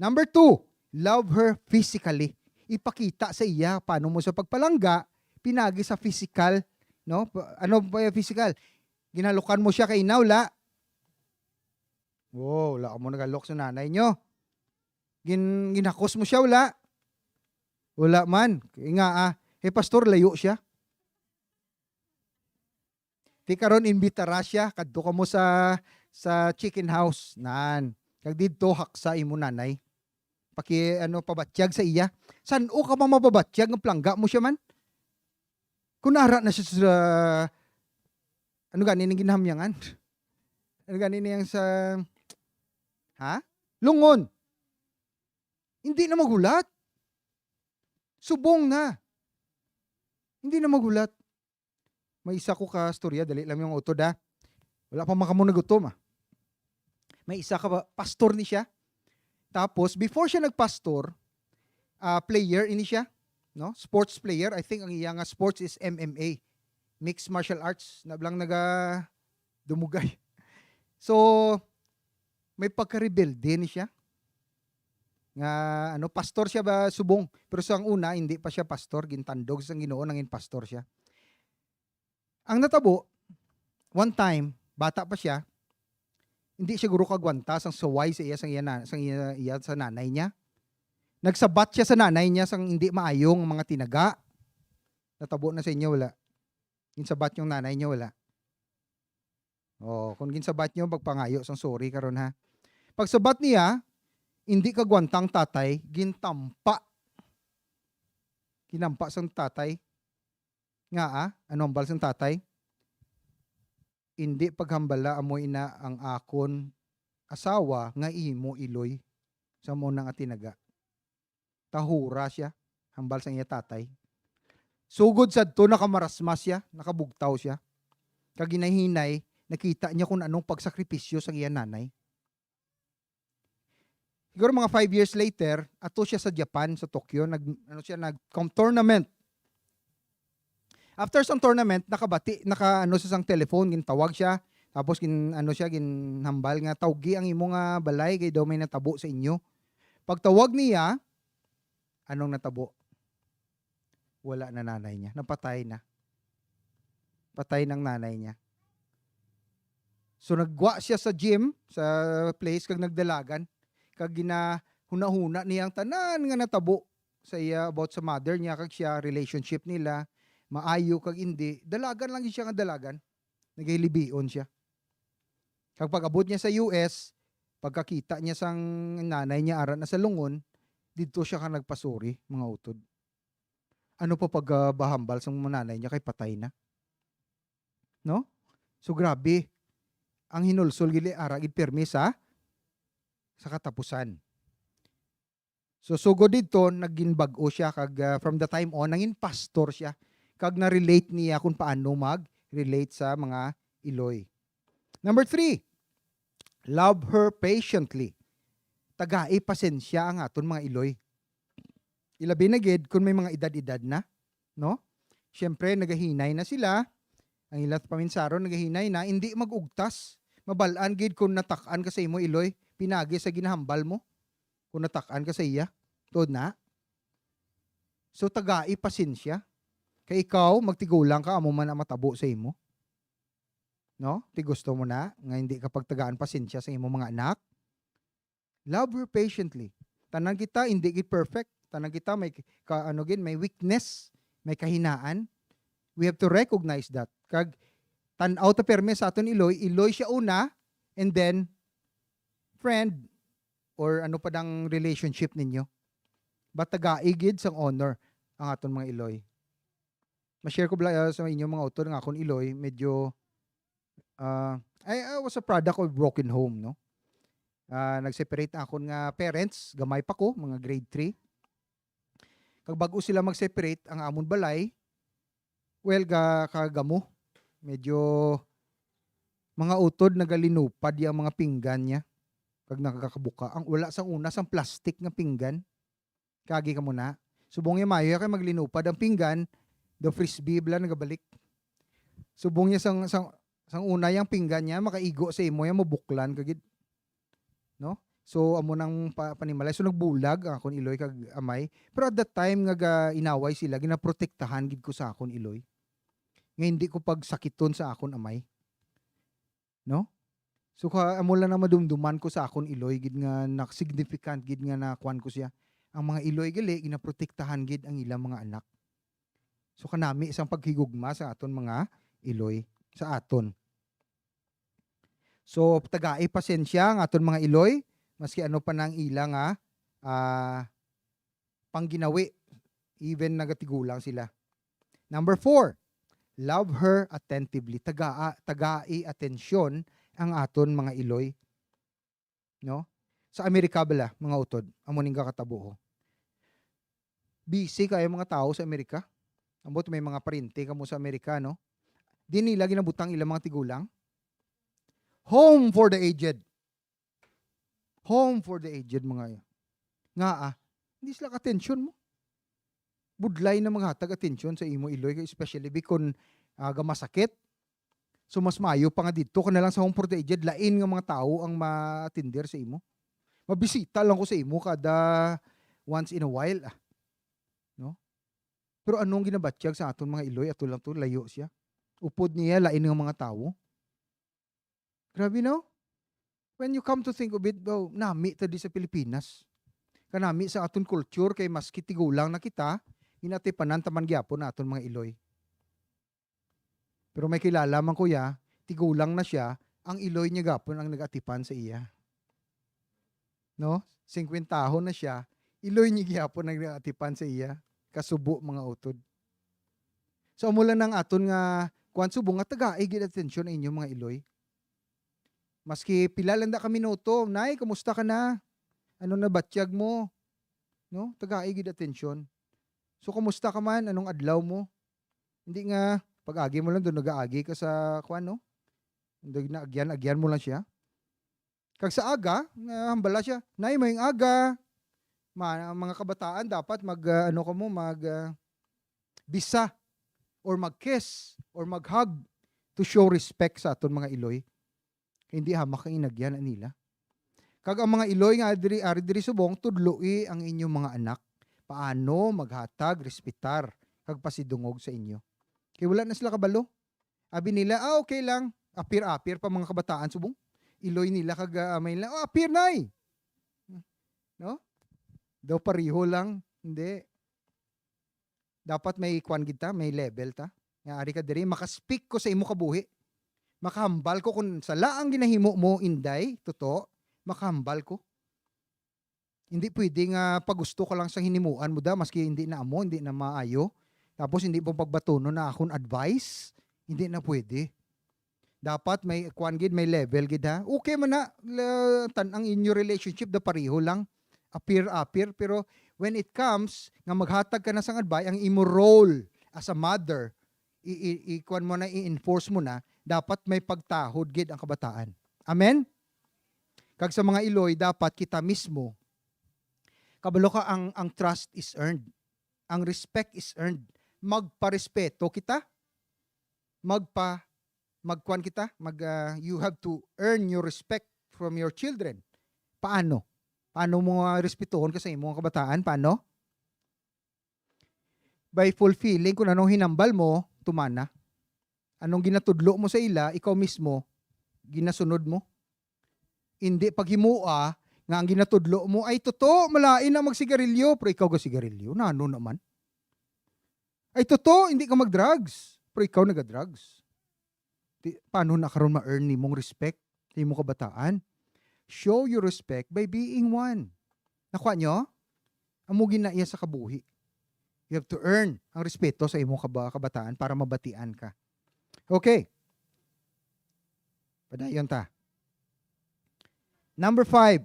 Number two, love her physically. Ipakita sa iya paano mo sa pagpalangga, pinagi sa physical, no? Pa- Ano ba yung physical? Ginalukan mo siya kay ina, wala? Oh, wala mo nagalok sa nanay nyo. Gin ginhakos mo siya, wala? Wala man. Kay nga, ah, eh, pastor, layo siya. Di karon, imbitara siya, kadto ka mo sa, sa chicken house. Nan. Kag didto, haksa imo nanay. Paki, ano, pabatyag sa iya. San-o ka pa mapabatyag nga plangga mo siya man? Kung ara na siya sa, ano gani ning ginahamyangan? Ano gani niyang sa, ha? Lungon. Hindi na maghulat. Subong na. Hindi na maghulat. May isa ko ka storya, dali lang yung utod, ah. Wala pa man kamo nagutom, ah. May isa ka ba, pastor ni siya. Tapos, before siya nagpastor, ah, player ini siya, no? Sports player. I think ang iya nga sports is M M A, mixed martial arts. Na lang naga dumugay. So, may pagka-rebelde ni siya. Nga, ano, pastor siya ba subong? Pero sa una, hindi pa siya pastor, gintandog sa Ginoo, nangin pastor siya. Ang natabo, one time, bata pa siya, hindi siguro kagwanta sang suway sa iya, sang iya, na, sang iya, iya sa nanay niya. Nagsabat siya sa nanay niya sang hindi maayo nga mga tinaga. Natabo na sa inyo, wala? Ginsabat yung nanay niya, wala? Oh, kung ginsabat niyo, magpangayo sang sorry karon, ha. Pagsabat niya, hindi kagwantang tatay, gintampa. Ginampa sang tatay. Nga, ah? Ano ang bal sang tatay? Hindi paghambala amo ina ang akon asawa nga imo iloy sa mo nga tinaga. Tahura siya, hambal sang iya tatay. Sugod sadto, nakamarasmas siya, nakabugtaw siya. Kag hinahinay, nakita niya kung anong pagsakripisyo sang iya nanay. Siguro mga five years later, ato siya sa Japan, sa Tokyo, nag, ano siya, nag-com tournament. After sang tournament, nakabati, naka, ano, sa sang telephone, gintawag siya. Tapos, gin, ano siya, ginhambal nga, "Tawgi ang imo nga balay, kay daw may natabo sa inyo." Pagtawag niya, anong natabo? Wala na nanay niya. Napatay na. Patay ng nanay niya. So, naggwa siya sa gym, sa place, kag nagdalagan. Kag ginahuna-huna niya ang tanan nga natabo sa iya about sa mother niya, kag siya, relationship nila, maayo kag indi. Dalagan lang siya nga dalagan. Nagahilibion siya. Kag pag-abot niya sa U S, pagkakita niya sang nanay niya ara na sa lungon, didto siya ka nagpasuri, mga utod. Ano pa pagabahambal sang nanay niya kay patay na? No? So, grabe. Ang hinulsol gid ara gid pirmi sa, sa katapusan. So, sugod didto, naging bag-o siya, kag, ah, from the time on, nangin pastor siya, kag na-relate niya kung paano mag-relate sa mga iloy. Number three, love her patiently. Tagai pasensya ang aton mga iloy. Ilabi na gid kung may mga edad-edad na, no? Siyempre, nagahinay na sila. Ang ila paminsaron, nagahinay na. Hindi mag-ugtas. Mabal-an gid kung natak-an ka sa imo iloy, pinagi sa ginahambal mo. Kung natak-an ka sa iya. Tuod na. So, tagai pasensya. Kay ikaw, magtigulang ka, amo man ang matabo sa imo. No? Ti gusto mo na nga hindi ka pagtagaan pasensya sa imo mga anak? Love her patiently. Tanan kita hindi gid perfect. Tanan kita may ka, ano gid, may weakness, may kahinaan. We have to recognize that. Kag tan-aw ta perme sa aton iloy, iloy siya una, and then friend or ano pa dang relationship ninyo. But tagai gid sang honor ang aton mga iloy. Ma-share ko bala, ah, sa inyo mga utod nga akon iloy, medyo Ah, I, I was a product of broken home, no? Ah, nag-separate ang akon nga parents, gamay pa ko, mga grade three. Kag bag-o sila mag-separate, ang amon balay, well, ga-, kagamo. Medyo mga utod nagalinupad yang mga pinggan niya. Kag nakakabuka. Ang wala sang una, sang plastic nga pinggan. Kagi ka muna. Subong niya mayo kay maglinupad ang pinggan, the frisbee bala nagabalik. Subong niya sang, sang, sang una yang pinggan niya, makaigo sa imo, yang mabuklan ka gid. No? So, amo nang pa-, panimalay. So, nagbulag ang akon iloy kag amay. Pero at that time nga ga-, inaway sila, ginaprotektahan gid ko sa akon iloy. Nga hindi ko pagsakiton sa akon amay. No? So, ka-, amo lang na madumduman ko sa akon iloy gid nga nak-, significant gid nga nakuan ko siya. Ang mga iloy gali, ginaprotektahan gid ang ilang mga anak. So, kanami sang paghigugma sa aton mga iloy, sa aton. So, tagai pasensya ang aton mga iloy, maski ano pa nang ila nga, ah, pangginawi, even nagatigulang sila. Number four, love her attentively. Tagaa-, tagai atensyon ang aton mga iloy. No? Sa Amerika bala, mga utod, amo ning kakatabo, oh. Busy kayo mga tao sa Amerika. Ambot may mga parente kamo sa Amerika, no? Di nila ginabutang ilang mga tigulang. Home for the aged. Home for the aged, mga, nga, ah, hindi sila ka-atensyon mo. Budlay na maghatag atensyon sa imo iloy, especially bikon, ah, gamasakit. So, mas maayo pa nga dito ka na lang sa home for the aged, lain nga mga tao ang ma-attender sa imo. Mabisita lang ko sa imo kada once in a while, ah. No? Pero anong ginabatyag sa aton mga iloy? Ato lang to, layo siya. Upod niya, lain nga mga tao. Grabe, no? When you come to think of it, oh, nami ta di sa Pilipinas. Kanami sa aton culture, kay maski tigulang na kita, ginatipanan taman gyapon na aton mga iloy. Pero may kilala man ko ya, tigulang na siya, ang iloy niya gapon ang nag-atipan sa iya. No? Singkwentahon na siya, iloy niya gyapon ang nag-atipan sa iya. Kasubo, mga utod. So, amo lang ang aton nga, kuwan, subong nga tagai gid atensyon ang inyong mga iloy. Maski pila lang da ka minuto, "Nay, kamusta ka na? Ano na batyag mo?" No? Tagai gid atensyon. "So, kamusta ka man? Anong adlaw mo?" Hindi nga, pag-agi mo lang doon, nag-aagi ka sa, kuwan, no? Hindi na, agyan, agyan mo lang siya. Kag sa aga, nga hambala siya, "Nay, maayong aga." Ma-, ang mga kabataan dapat mag, ah, ano ka mo, mag, ah, bisa or mag-kiss or mag-hug to show respect sa aton mga iloy. Kay hindi hamak ang inagyan nila. Kag ang mga iloy nga diri, ari diri subong, tudloi ang inyong mga anak paano maghatag, respetar, kag pasidungog sa inyo. Kay wala na sila kabalo. Abi nila, "Ah, okay lang." Apir-apir pa mga kabataan subong. Iloy nila kag, ah, amay nila, "Oh, apir, nay." No? Daw pareho lang. Hindi. Dapat may kwan gid ta, may level ta. Nga ari ka diri, maka-speak ko sa imo kabuhi. Makahambal ko kung sala ang ginahimo mo, Inday, totoo, makahambal ko. Hindi pwede nga pagusto ka lang sa hinimuan mo da, maski hindi na amo, hindi na maayo. Tapos hindi mo pagbatunon na akon advice, hindi na pwede. Dapat may kwan gid, may level gid, ha. Okay man na, la-, tan ang inyo relationship da pareho lang, appear-appear, pero when it comes nga maghatag ka na sang advice, ang imo role as a mother, i-, i-, i-, kwan mo na, i-enforce mo na, dapat may pagtahod gid ang kabataan. Amen? Kag sa mga iloy, dapat kita mismo, kabalo ka, ang, ang trust is earned. Ang respect is earned. Magparespeto kita. Magpa-, magkuan kita. Mag, ah, you have to earn your respect from your children. Paano? Paano mo, ah, respetuhon ka sa imong kabataan? Paano? By fulfilling kung anong hinambal mo, tumana. Anong ginatudlo mo sa ila, ikaw mismo, ginasunod mo. Hindi paghimua nga ang ginatudlo mo ay, "Totoo, malain na magsigarilyo, pero ikaw gasigarilyo. Nano naman? Ay, totoo, hindi ka mag-drugs, pero ikaw naga-drugs." Di, paano na karon ma-earn nimong respect sa imong kabataan? Show your respect by being one. Nakuha nyo? Amo gid na iya sa kabuhi. You have to earn ang respeto sa imong kaba-, kabataan para mabatian ka. Okay. Padayon ta. Number five,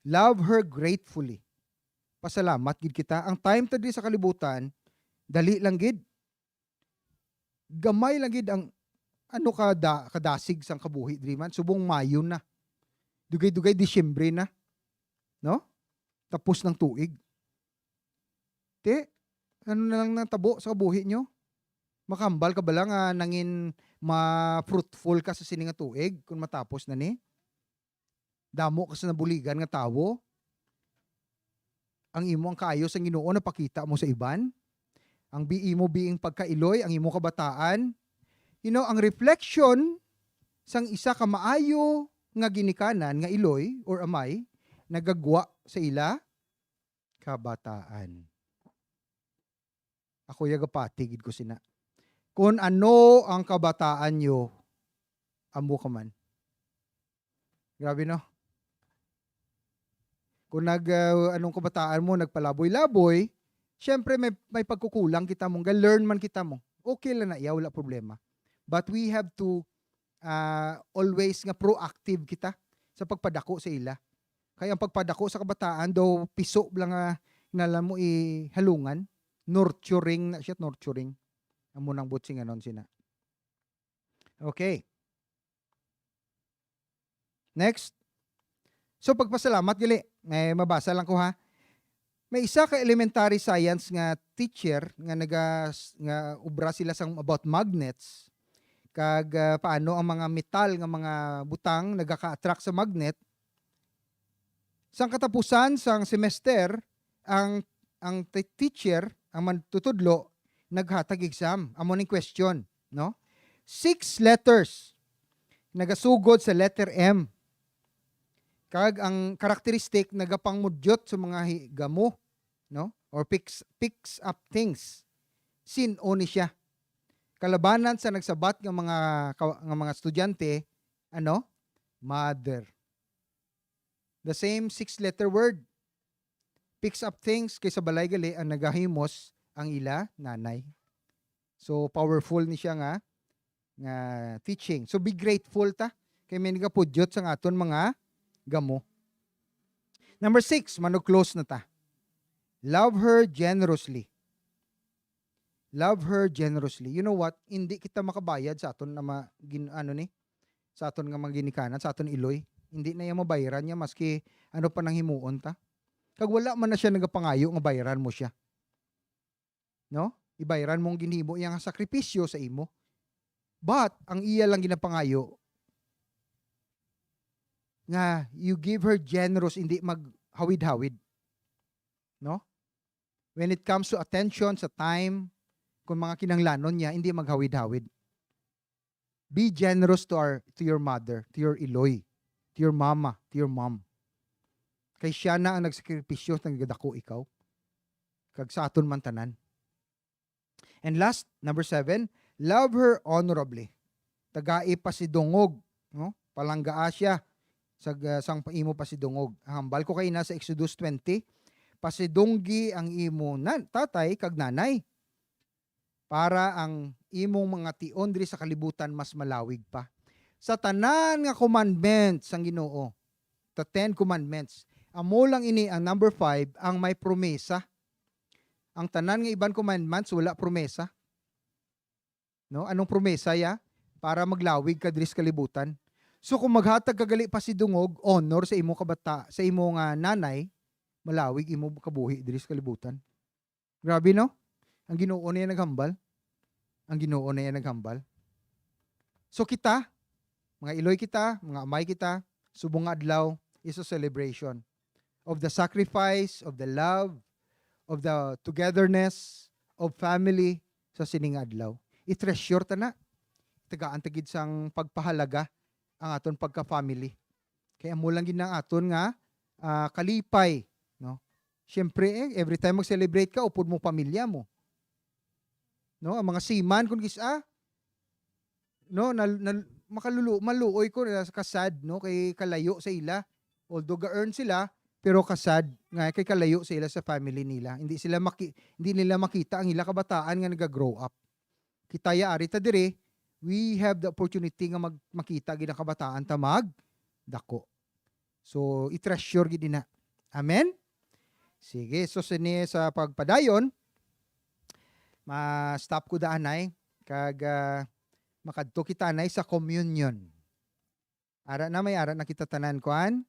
love her gratefully. Pasalamat gid kita. Ang time ta diri sa kalibutan, dali lang gid. Gamay lang gid ang ano ka da, kadasig sang kabuhi diri man. Subong Mayo na. Dugay-dugay Disyembre na. No? Tapos ng tuig. Te, ano na lang natabo sa kabuhi nyo? Makambal ka bala nga nangin ma-fruitful ka sa sini nga tuig kung matapos na ni? Damo ka sa nabuligan nga tawo? Ang imo ang kaayo sang Ginoo napakita mo sa iban? Ang bi-, imo biing pagkailoy, ang imo kabataan? You know, ang reflection sang isa ka maayo nga ginikanan nga iloy or amay nagagwa sa ila kabataan. Ako ya gapati gid ko sina. Kun ano ang kabataan nyo, amo ka man. Grabe, no? Kung nag, ah, anong kabataan mo, nagpalaboy-laboy, syempre may, may pagkukulang kita mo, ga-learn man kita mo. Okay lang na iya, wala problema. But we have to, ah, always nga proactive kita sa pagpadako sa ila. Kaya ang pagpadako sa kabataan daw piso lang nga nala mo ihalungan, nurturing na siya, nurturing. Amo nang butsinganon sina. Okay. Next. So, pagpasalamat gali, eh, mabasa lang ko ha. May isa ka elementary science nga teacher nga naga-, nga ubra sila sang about magnets, kag, ah, paano ang mga metal nga mga butang nagaka-attract sa magnet. Sang katapusan sang semester, ang, ang ti-, teacher, ang magtutudlo, naghatag exam. Amo ning question, no? Six letters nagasugod sa letter M. Kag ang characteristic nagapangmudyot sa mga hi-, gamo, no? Or picks, picks up things. Sin-o ni siya? Kalabanan sa nagsabat nga mga ka-, nga mga estudyante, ano? Mother. The same six-letter word. Picks up things, kay sa balay gali ang nagahimos ang ila nanay. So, powerful ni siya nga, nga teaching. So, be grateful ta kay may nagapudyot sa aton mga gamo. Number six, mano-close na ta. Love her generously. Love her generously. You know what? Hindi kita makabayad sa aton na ma-, gin-, ano ni? Sa aton nga mga ginikanan, sa aton iloy. Hindi na iya mabayaran niya maski ano pa nang himuon ta. Kag wala man na siya nagapangayo nga bayaran mo siya. No? Ibayaran mo ang ginhimo iya nga sakripisyo sa imo. But, ang iya lang ginapangayo nga you give her generous, hindi maghawid-hawid. No? When it comes to attention, sa time, kung mga kinahanglanon niya, hindi maghawid-hawid. Be generous to our, to your mother, to your iloy, to your mama, to your mom. Kay siya na ang nagsakripisyo, nagdako ikaw. Kag sa aton man tanan. And last, number seven, love her honorably. Tagai pasidungog, no? Palanggaa siya sa, sang imo pasidungog. Ang hambal ko kay na sa Exodus twenty, pasidunggi ang imo nan-, tatay kag nanay para ang imong mga tion diri sa kalibutan mas malawig pa. Sa tanan nga commandments sang Ginoo, the Ten Commandments, amo lang ini ang number five, ang may promesa. Ang tanan nga iban commandments wala promesa. No? Anong promesa ya? Para maglawig ka diri sa kalibutan. So kung maghatag ka gali pasidungog, honor sa imo kabata, sa imo nga nanay, malawig imo kabuhi diri sa kalibutan. Grabe, no? Ang Ginoo na iya naghambal. Ang Ginoo na iya naghambal. So kita, mga iloy kita, mga amay kita, subong nga adlaw is a celebration of the sacrifice, of the love, of the togetherness, of family sa sining adlaw. I-treasure ta na. Tagaan ta gid sang pagpahalaga ang aton pagka-family. Kay amo lang gid ang aton nga, ah, kalipay, no? Siyempre, eh, every time mag-celebrate ka, upod mo pamilya mo. No, ang mga seaman kun gis-a, no, nal-, nal-, makalulu-, maluoy ko na ka-sad, no, kay kalayo sa ila. Although ga-earn sila, pero ka-sad nga kay kalayo sa ila sa family nila. Hindi sila maki-, hindi nila makita ang ila kabataan nga naga-grow up. Kita ya ari ta diri, We have the opportunity nga mag-, makita gid ang kabataan ta magdako. So, i-treasure gid ina. Amen? Sige, so sini sa pagpadayon, ma-stop ko da anay, kag, ah, makadto kita anay sa communion. Ara na, may ara na kita tanan, kuan?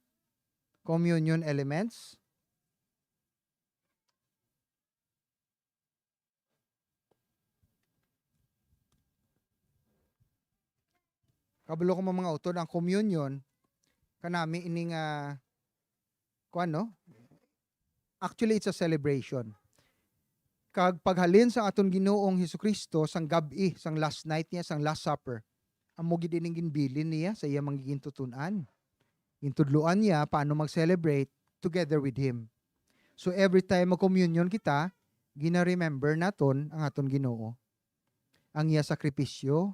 Communion elements. Kabalo ko, mga utod, ang communion, kanami ini nga, kuan, no? Actually, it's a celebration. Kag paghalin sang aton Ginoong Jesu-Cristo, sang gab-i, sang last night niya, sang Last Supper, amo gid ining ginbilin niya sa iya mga gintuton-an. Gintudloan niya paano mag-celebrate together with him. So, every time mag-communion kita, gina-remember naton ang aton Ginoo. Ang iya sakripisyo,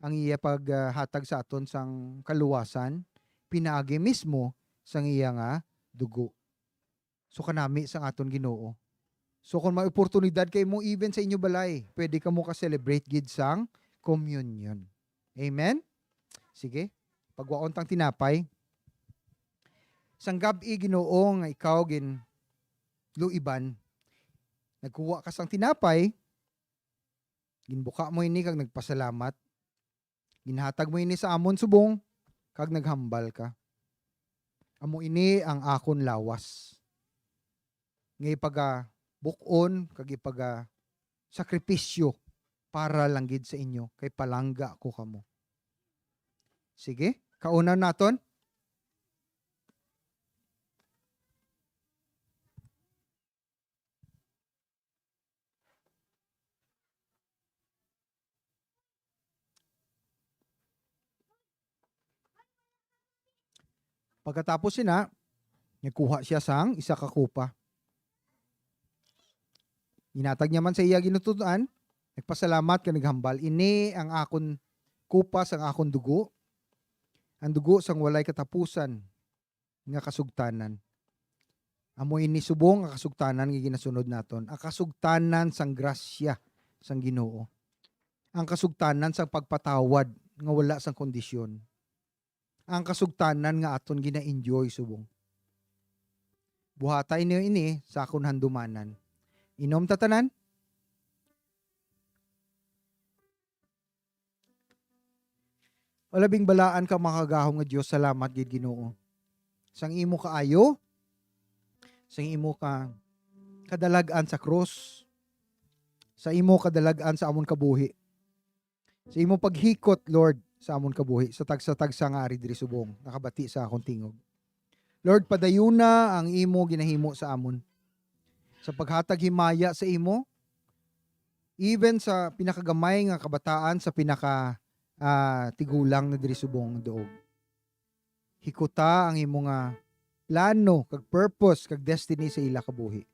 ang iya paghatag sa aton sang kaluwasan, pinaagi mismo sang iya nga dugo. So, kanami sang aton Ginoo. So, kung may oportunidad kay mo, even sa inyo balay, pwede kamo ka-celebrate gid sang communion. Amen? Sige, pagwaon tang tinapay. Sang gab-i, Ginoo, nga ikaw ginluiban, nagkuha ka sang tinapay, ginbuka mo ini kag nagpasalamat. Ginhatag mo ini sa amon subong, kag naghambal ka, "Amo ini ang akon lawas, nga ipagabuk-on kag ipagasakripisyo para lang gid sa inyo, kay palangga ko kamo." Sige, kaunan naton. Pagkatapos sina, nagkuha sia sang isa ka kupa. Ginhatag niya man sa iya gintuton-an, nagpasalamat kag naghambal, "Ini ang akon kupa sang akon dugo, ang dugo sang walay katapusan nga kasugtanan." Amo ini subong ang kasugtanan nga ginasunod naton, ang kasugtanan sang grasya sang Ginoo, ang kasugtanan sang pagpatawad nga wala sang kondisyon, ang kasugtanan nga aton gina-enjoy subong. Buhata ini, ini sa akon handumanan. Inom ta tanan. O labing balaan ka, makagahom nga Dios, salamat gid, Ginoo, sang imo kaayo, sang imo ka kadalag-an sa krus, sa imo kadalag-an sa amon kabuhi, sa imo paghikot, Lord, sa amon kabuhi, sa tagsa-tagsa nga ari diri subong nakabati sa akon tingog. Lord, padayuna ang imo ginahimo sa amon, sa paghatag himaya sa imo, even sa pinakagamay nga kabataan, sa pinaka, ah, tigulang na diri subong nga duog. Hikuta ang imo nga plano, kag purpose, kag destiny sa ila kabuhi.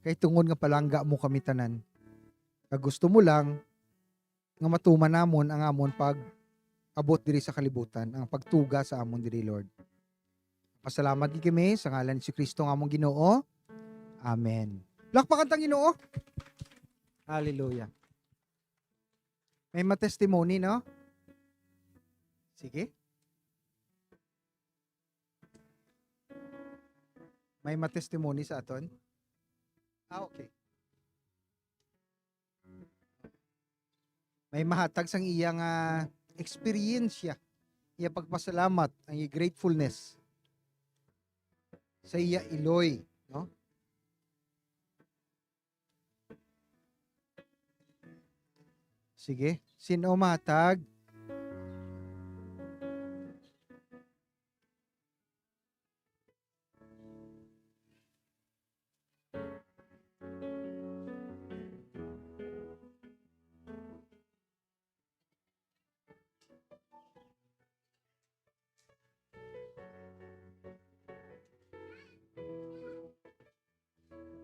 Kay tungod nga palangga mo kami tanan, kag gusto mo lang nga matuman namon ang amon pag-abot diri sa kalibutan, ang pagtuga sa amon diri, Lord. Pasalamat gid kami sa ngalan ni Jesu-Cristo nga among Ginoo. Amen. Palakpakan tang Ginoo. Hallelujah. May ma-testimony, no? Sige. May ma-testimony sa aton? Ah, okay. May mahatag sang iya nga eksperyensya, iya pagpasalamat, ang iya gratefulness sa iya iloy, no? Sige, sino mahatag?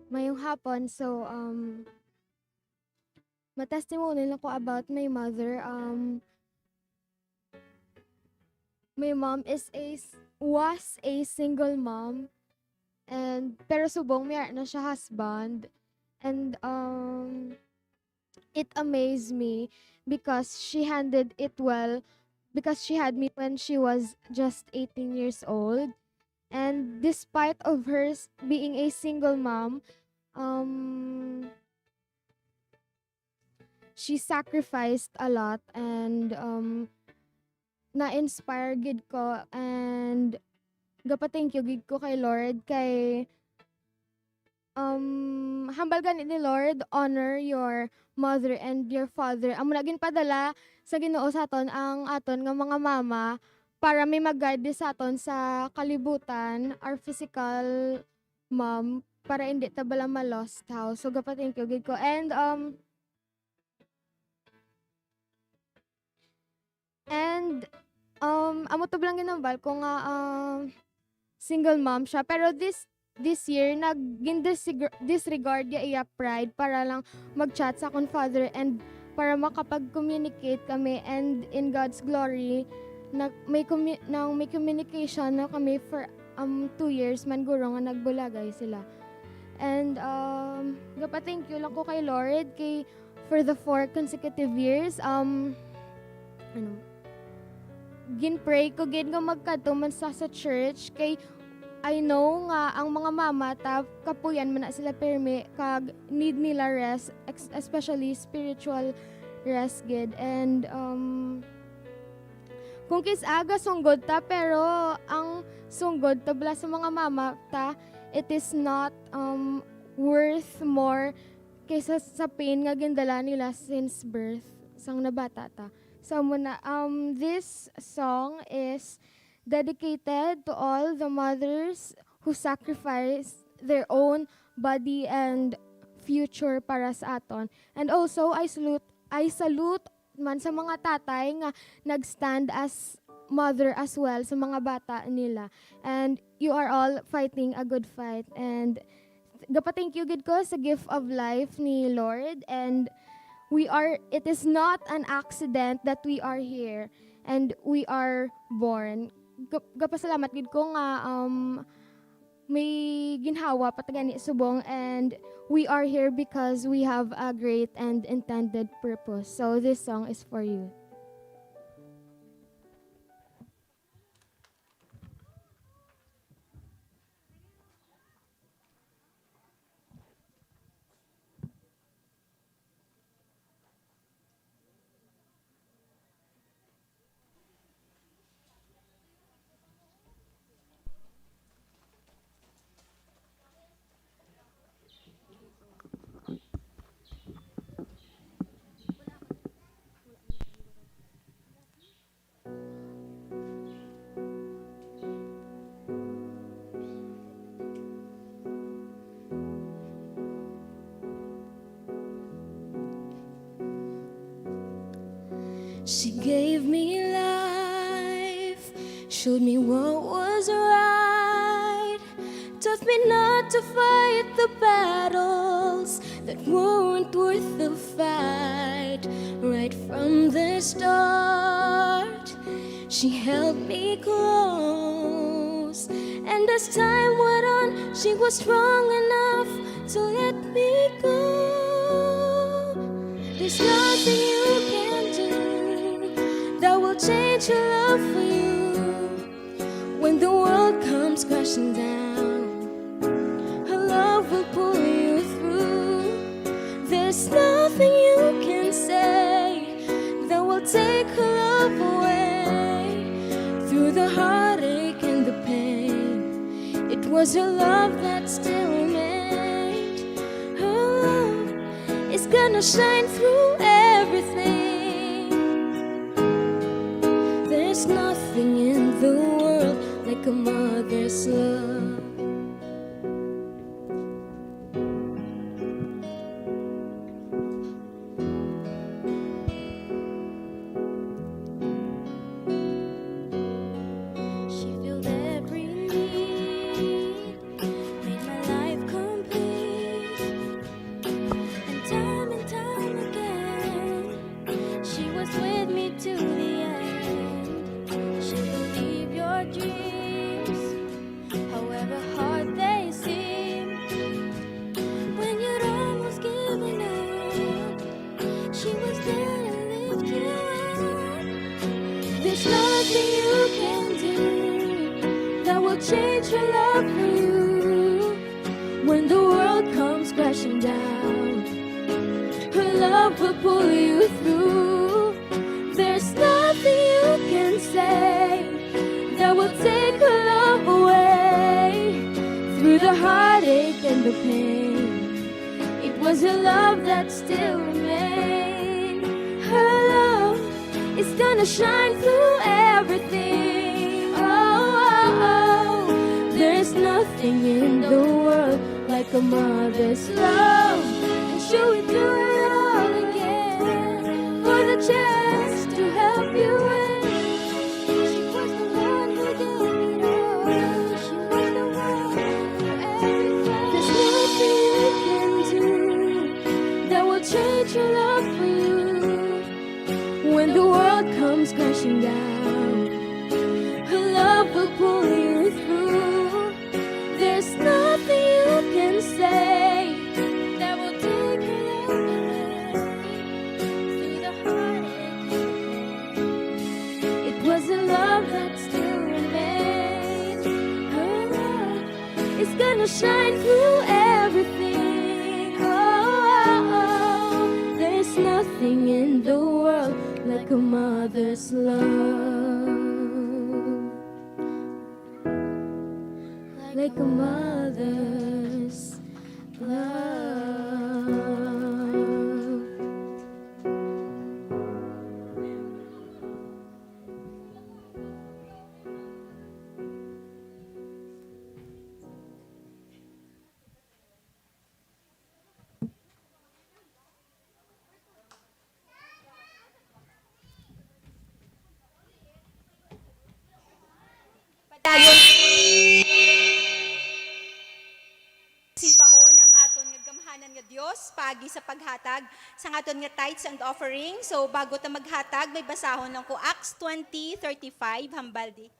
Mayong hapon. So, um, ma-testimony lang ko about my mother. Um, my mom is a s-, was a single mom. And, pero subong may ara na siya husband. And, um, it amazed me because she handled it well, because she had me when she was just eighteen years old. And despite of her s-, being a single mom, um, she sacrificed a lot, and, um, na-inspire gid ko, and gapa-thank you gid ko kay Lord kay, um, hambal gani ni Lord, "Honor your mother and your father." Amo na ginpadala sa Ginoo sa aton ang aton nga mga mama para may mag-guide sa aton sa kalibutan, our physical mom, para hindi ta bala ma-lost house. So, gapa-thank you gid ko. And, um, and, um, amo to lang ginambal ko nga, um, single mom siya. Pero this, this year, nag-, gin-disregard, disregard ya iya pride para lang mag-chat sa akon father and para makapag-communicate kami. And in God's glory, nag-, may commu-, nang may communication na kami for, um, two years man guro nga nagbulagay sila. And, um, gapa-thank you lang ko kay Lord kay for the four consecutive years, um, ano, gin-pray ko gid nga magkadto man sa, sa church kay I know nga ang mga mama ta kapuyan man na sila permi kag need nila rest, ex-, especially spiritual rest gid. And, um, kung kis-a gasunggod ta, pero ang sunggod ta bala sa mga mama ta, it is not, um, worth more kaysa sa pain nga gindala nila since birth, sang nabata ta. So, amo na, um, this song is dedicated to all the mothers who sacrificed their own body and future para sa aton. And also, I salute, I salute man sa mga tatay nga nag-stand as mother as well sa mga bata nila. And you are all fighting a good fight. And gapa-thank you gid ko sa gift of life ni Lord. And we are, it is not an accident that we are here and we are born. Gap-, gapasalamat gid ko nga, um, may ginhawa pa ta gani subong, and we are here because we have a great and intended purpose. So this song is for you. She gave me life, showed me what was right, taught me not to fight the battles that weren't worth the fight. Right from the start, she held me close, and as time went on, she was strong enough to let me go. There's nothing you can do that will change her love for you. When the world comes crashing down, her love will pull you through. There's nothing you can say that will take her love away. Through the heartache and the pain, it was her love that still remained. Her love is gonna shine through everything. There's nothing in the world like a mother's love. She filled every need, made my life complete. And time and time again, she was with me to the end. She'll believe your dreams, however hard they seem. When you're almost giving up, will pull you through. There's nothing you can say that will take her love away. Through the heartache and the pain, it was a love that still remained. Her love is gonna shine through everything. Oh, oh, oh. There's nothing in the world like a mother's love. And she will do it all again for the chance to help you in. She was the one who gave it all. She was the one who everything. There's nothing you can do that will change her love for you. When the world comes crashing down, her love will pull you through. There's nothing you can say that will take her love away. Through the heartache and the pain, it was a love that still remains. Her love is gonna shine through everything. Oh, oh, oh. There's nothing in the world like a mother's love. Like a mother's love. Padayon. Simbahon ang aton nga gamhanan nga Dios paagi sa paghatag sang aton nga tithes and offering. So, bago ta maghatag, may basahon lang ko Acts twenty thirty-five, hambal di.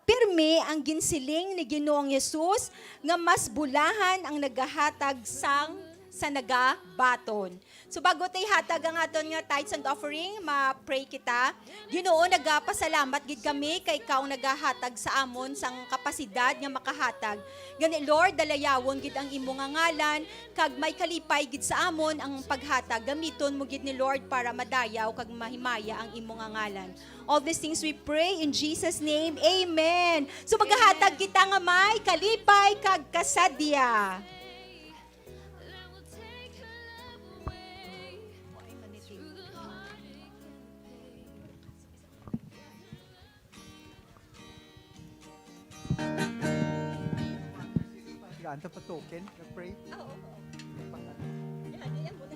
Pirme ang ginsiling ni Ginoong Jesus nga mas bulahan ang nagahatag sang sa nagabaton. So, bago ta ihatag ang aton nga tithes and offering, ma-pray kita. Ginoo, nagapasalamat gid kami kay ikaw ang nagahatag sa amon sang kapasidad nga makahatag. Gani, Lord, dalayawon gid ang imo nga ngalan, kag may kalipay gid sa amon ang paghatag. Gamiton mo gid ni Lord para madayaw kag mahimaya ang imo nga ngalan. All these things we pray in Jesus' name. Amen. So, maghahatag kita nga may kalipay kag kasadya. Gaan ta pa token, nag-pray. Ah, oo, oo. Yan, yan, yan muna.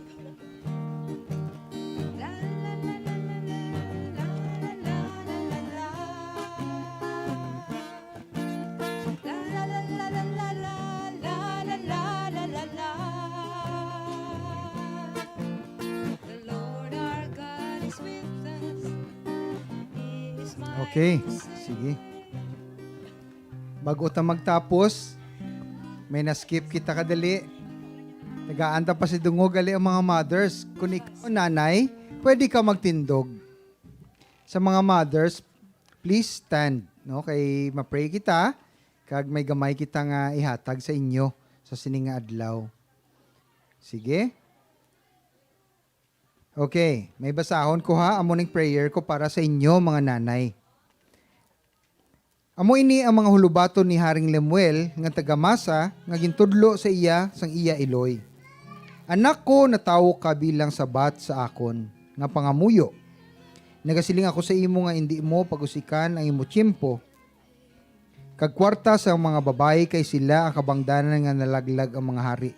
Okay, sige. Bago ta magtapos, may na-skip kita kadali. Tagaan ta pa si dungog gali ang mga mothers. Kung ikaw, nanay, pwede ka magtindog. Sa mga mothers, please stand, no? Kay ma-pray kita, kag may gamay kita nga ihatag sa inyo sa sini nga adlaw. Sige? Okay, may basahon ko ha, amo ning prayer ko para sa inyo, mga nanay. Amo ini ang mga hulubaton ni Haring Lemuel nga taga Masa nga gintudlo sa iya sang iya iloy. Anak ko, natawo ka bilang sabat sa akon nga pangamuyo. Nagasiling ako sa imo nga indi mo pag-usikan ang imo tiyempo kag kwarta sang mga babayi, kay sila ang kabangdanan nga nalaglag ang mga hari.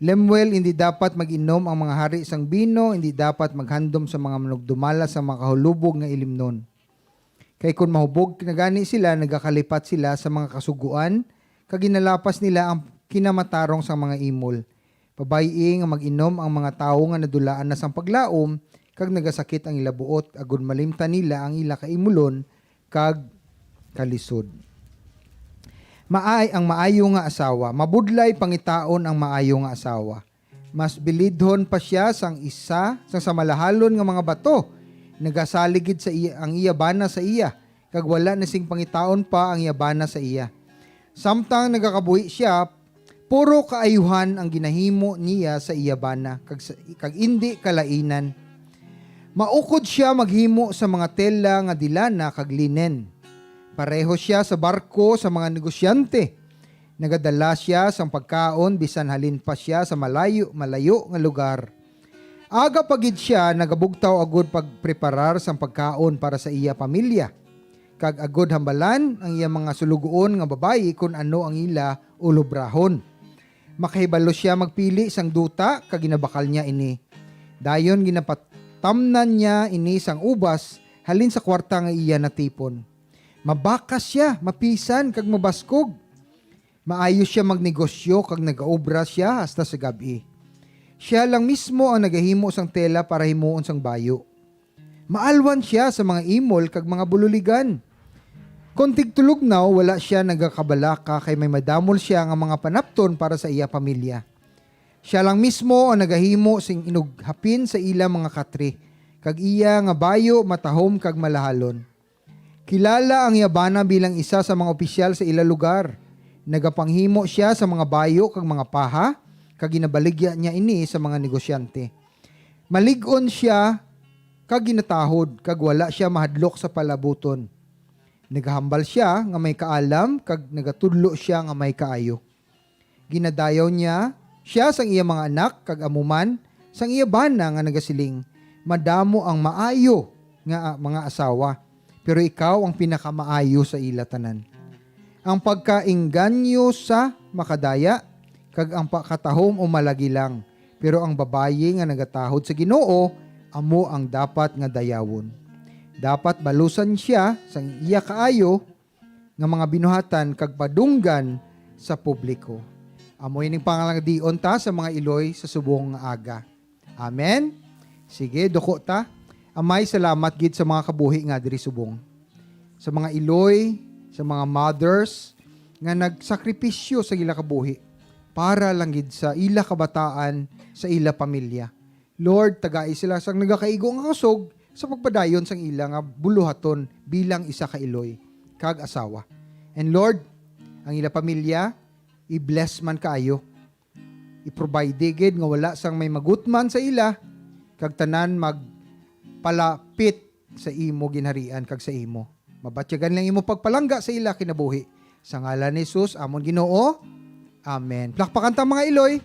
Lemuel, indi dapat mag-inom ang mga hari sang bino, indi dapat maghandom sa mga manugdumala sang makahulubog nga ilimnon. Kay kon mahubog na gani sila, nagakalipat sila sa mga kasugoan, kag ginalapas nila ang kinamatarong sang mga imol. Pabayi nga mag-inom ang mga tawo nga nadulaan na sang paglaom, kag nagasakit ang ila buot, agod malimtan nila ang ila kaimulon kag kalisod. Maay ang maayo nga asawa, mabudlay pangitaon ang maayo nga asawa. Mas bilidhon pa sia sang isa sang sa malahalon nga mga bato. Nagasalig gid sa iya, ang iya bana sa iya, kag wala na sing pangitaon pa ang iya bana sa iya. Samtang nagakabuhi sia, puro kaayuhan ang ginahimo niya sa iya bana, kag sa, kag indi kalainan. Maukod sia maghimo sa mga tela nga de lana kag linen. Pareho sia sa barko sa mga negosyante. Nagadala sia sang pagkaon bisan halin pa sia sa malayo, malayo nga lugar. Aga pa gid sia nagabugtaw agud pagpreparar sang pagkaon para sa iya pamilya. Kag agud hambalan ang iya mga sulugoon nga babayi kon ano ang ila ulobrahon. Makahibalo sia magpili sang duta kag ginabakal niya ini. Dayon ginapatamnan niya ini sang ubas halin sa kwarta nga iya natipon. Mabakas sia, mapisan, kag mabaskog. Maayo sia magnegosyo kag nagaobra sia hasta sa gab-i. Sia lang mismo ang nagahimo sang tela para himuon sang bayo. Maalwan sia sa mga imol kag mga bululigan. Kon tigtulognaw, wala sia nagakabalaka kay may madamol sia nga mga panapton para sa iya pamilya. Sia lang mismo ang nagahimo sing inughapin sa ila mga katri, kag iya nga bayo matahom kag malahalon. Kilala ang iya bana bilang isa sa mga opisyal sa ila lugar. Nagapanghimo sia sa mga bayo kag mga paha, kag ginabaligya niya ini sa mga negosyante. Malig-on sia kag ginatahod, kag wala sia mahadlok sa palabuton. Nagahambal sia nga may kaalam, kag nagatudlo sia nga may kaayo. Ginadayaw niya sia sang iya mga anak, kag amo man sang iya bana nga nagasiling, "Madamo ang maayo nga mga asawa, pero ikaw ang pinakamaayo sa ila tanan." Ang pagkaengganyo sa makadaya, kag ang pakatahom o malagi lang, pero ang babayi nga nagatahod sa Ginoo amo ang dapat nga dayawon. Dapat balusan sia sang iya kaayo nga mga binuhatan kag padunggan sa publiko. Amo ining pangalangdion ta sa mga iloy sa subong nga aga. Amen? Sige, duko ta. Amay, salamat gid sa mga kabuhi nga diri subong. Sa mga iloy, sa mga mothers nga nagsakripisyo sa ila kabuhi para lang gid sa ila kabataan, sa ila pamilya. Lord, tagai sila sang nagakaigo nga kusog sa pagpadayon sang ila nga buluhaton bilang isa ka iloy kag asawa. And Lord, ang ila pamilya, i-bless man kaayo. I-provide gid nga wala sang may magutman sa ila, kag tanan magpalapit sa imo ginharian kag sa imo. Mabatyagan lang imo pagpalangga sa ila kinabuhi. Sa ngalan ni Jesus, amon Ginoo. Amen. Plakpakan ta, mga iloy.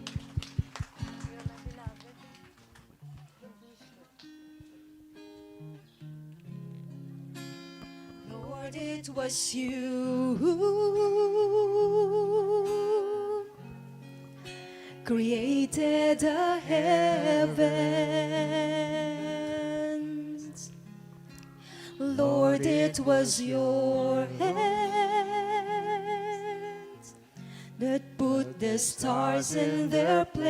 Lord, it was you who created the heavens. Lord, it was your hand that put the stars in their place.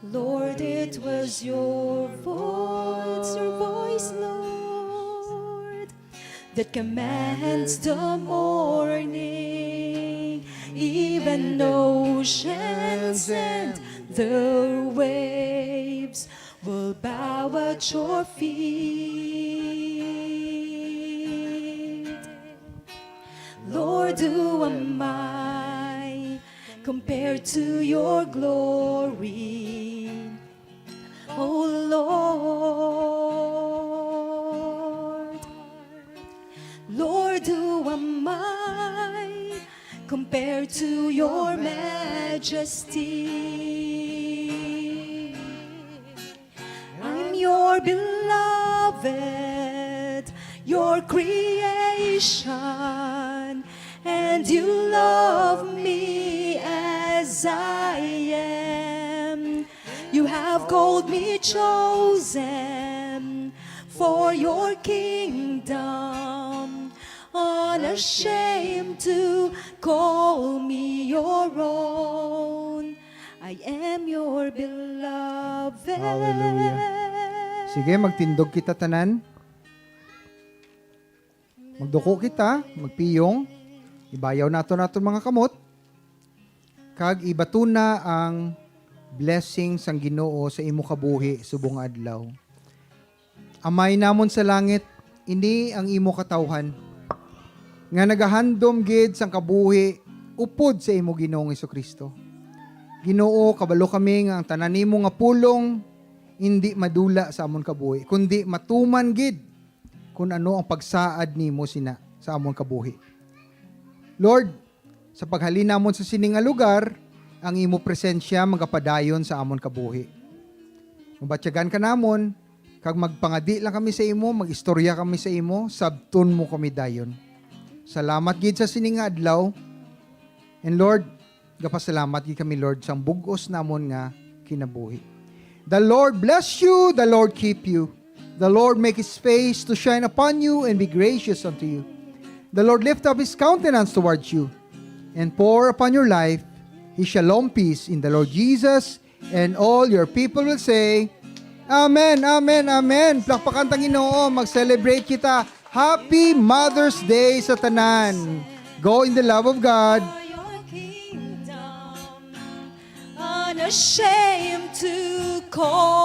Lord, it was your voice, your voice, Lord, that commands the morning. Even oceans and the waves will bow at your feet. Lord, who am I compared to your glory? Oh Lord, Lord, who am I compared to your majesty? I'm your beloved, your creation, and you love me as I am. You have called me chosen for your kingdom, unashamed to call me your own. I am your beloved. Hallelujah. Sige, magtindog kita tanan. Magduko kita, magpiyong. Ibayaw nato naton mga kamot. Kag ibatuna ang blessing sang Ginoo sa imo kabuhi subong nga adlaw. Amay namon sa langit, ini ang imo katawhan, nga nagahandom gid sang kabuhi upod sa imo Ginoong Jesu-Cristo. Ginoo, kabalo kami nga ang tanan nimo nga pulong indi madula sa amon kabuhi, kundi matuman gid kun ano ang pagsaad nimo sina sa amon kabuhi. Lord, sa paghalin namon sa sini nga lugar, ang imo presensya magapadayon sa amon kabuhi. Mabatyagan ka namon, kag magpangadi lang kami sa imo, mag-istorya kami sa imo, sabton mo kami dayon. Salamat gid sa sini nga adlaw. And Lord, gapasalamat gid kami, Lord, sang bug-os namon nga kinabuhi. The Lord bless you, the Lord keep you. The Lord make his face to shine upon you and be gracious unto you. The Lord lift up his countenance towards you and pour upon your life his shalom peace in the Lord Jesus. And all your people will say, "Amen, amen, amen." Plakpakan ta ang Ginoo, mag-celebrate kita. Happy Mother's Day sa tanan. Go in the love of God. For your kingdom, unashamed to call.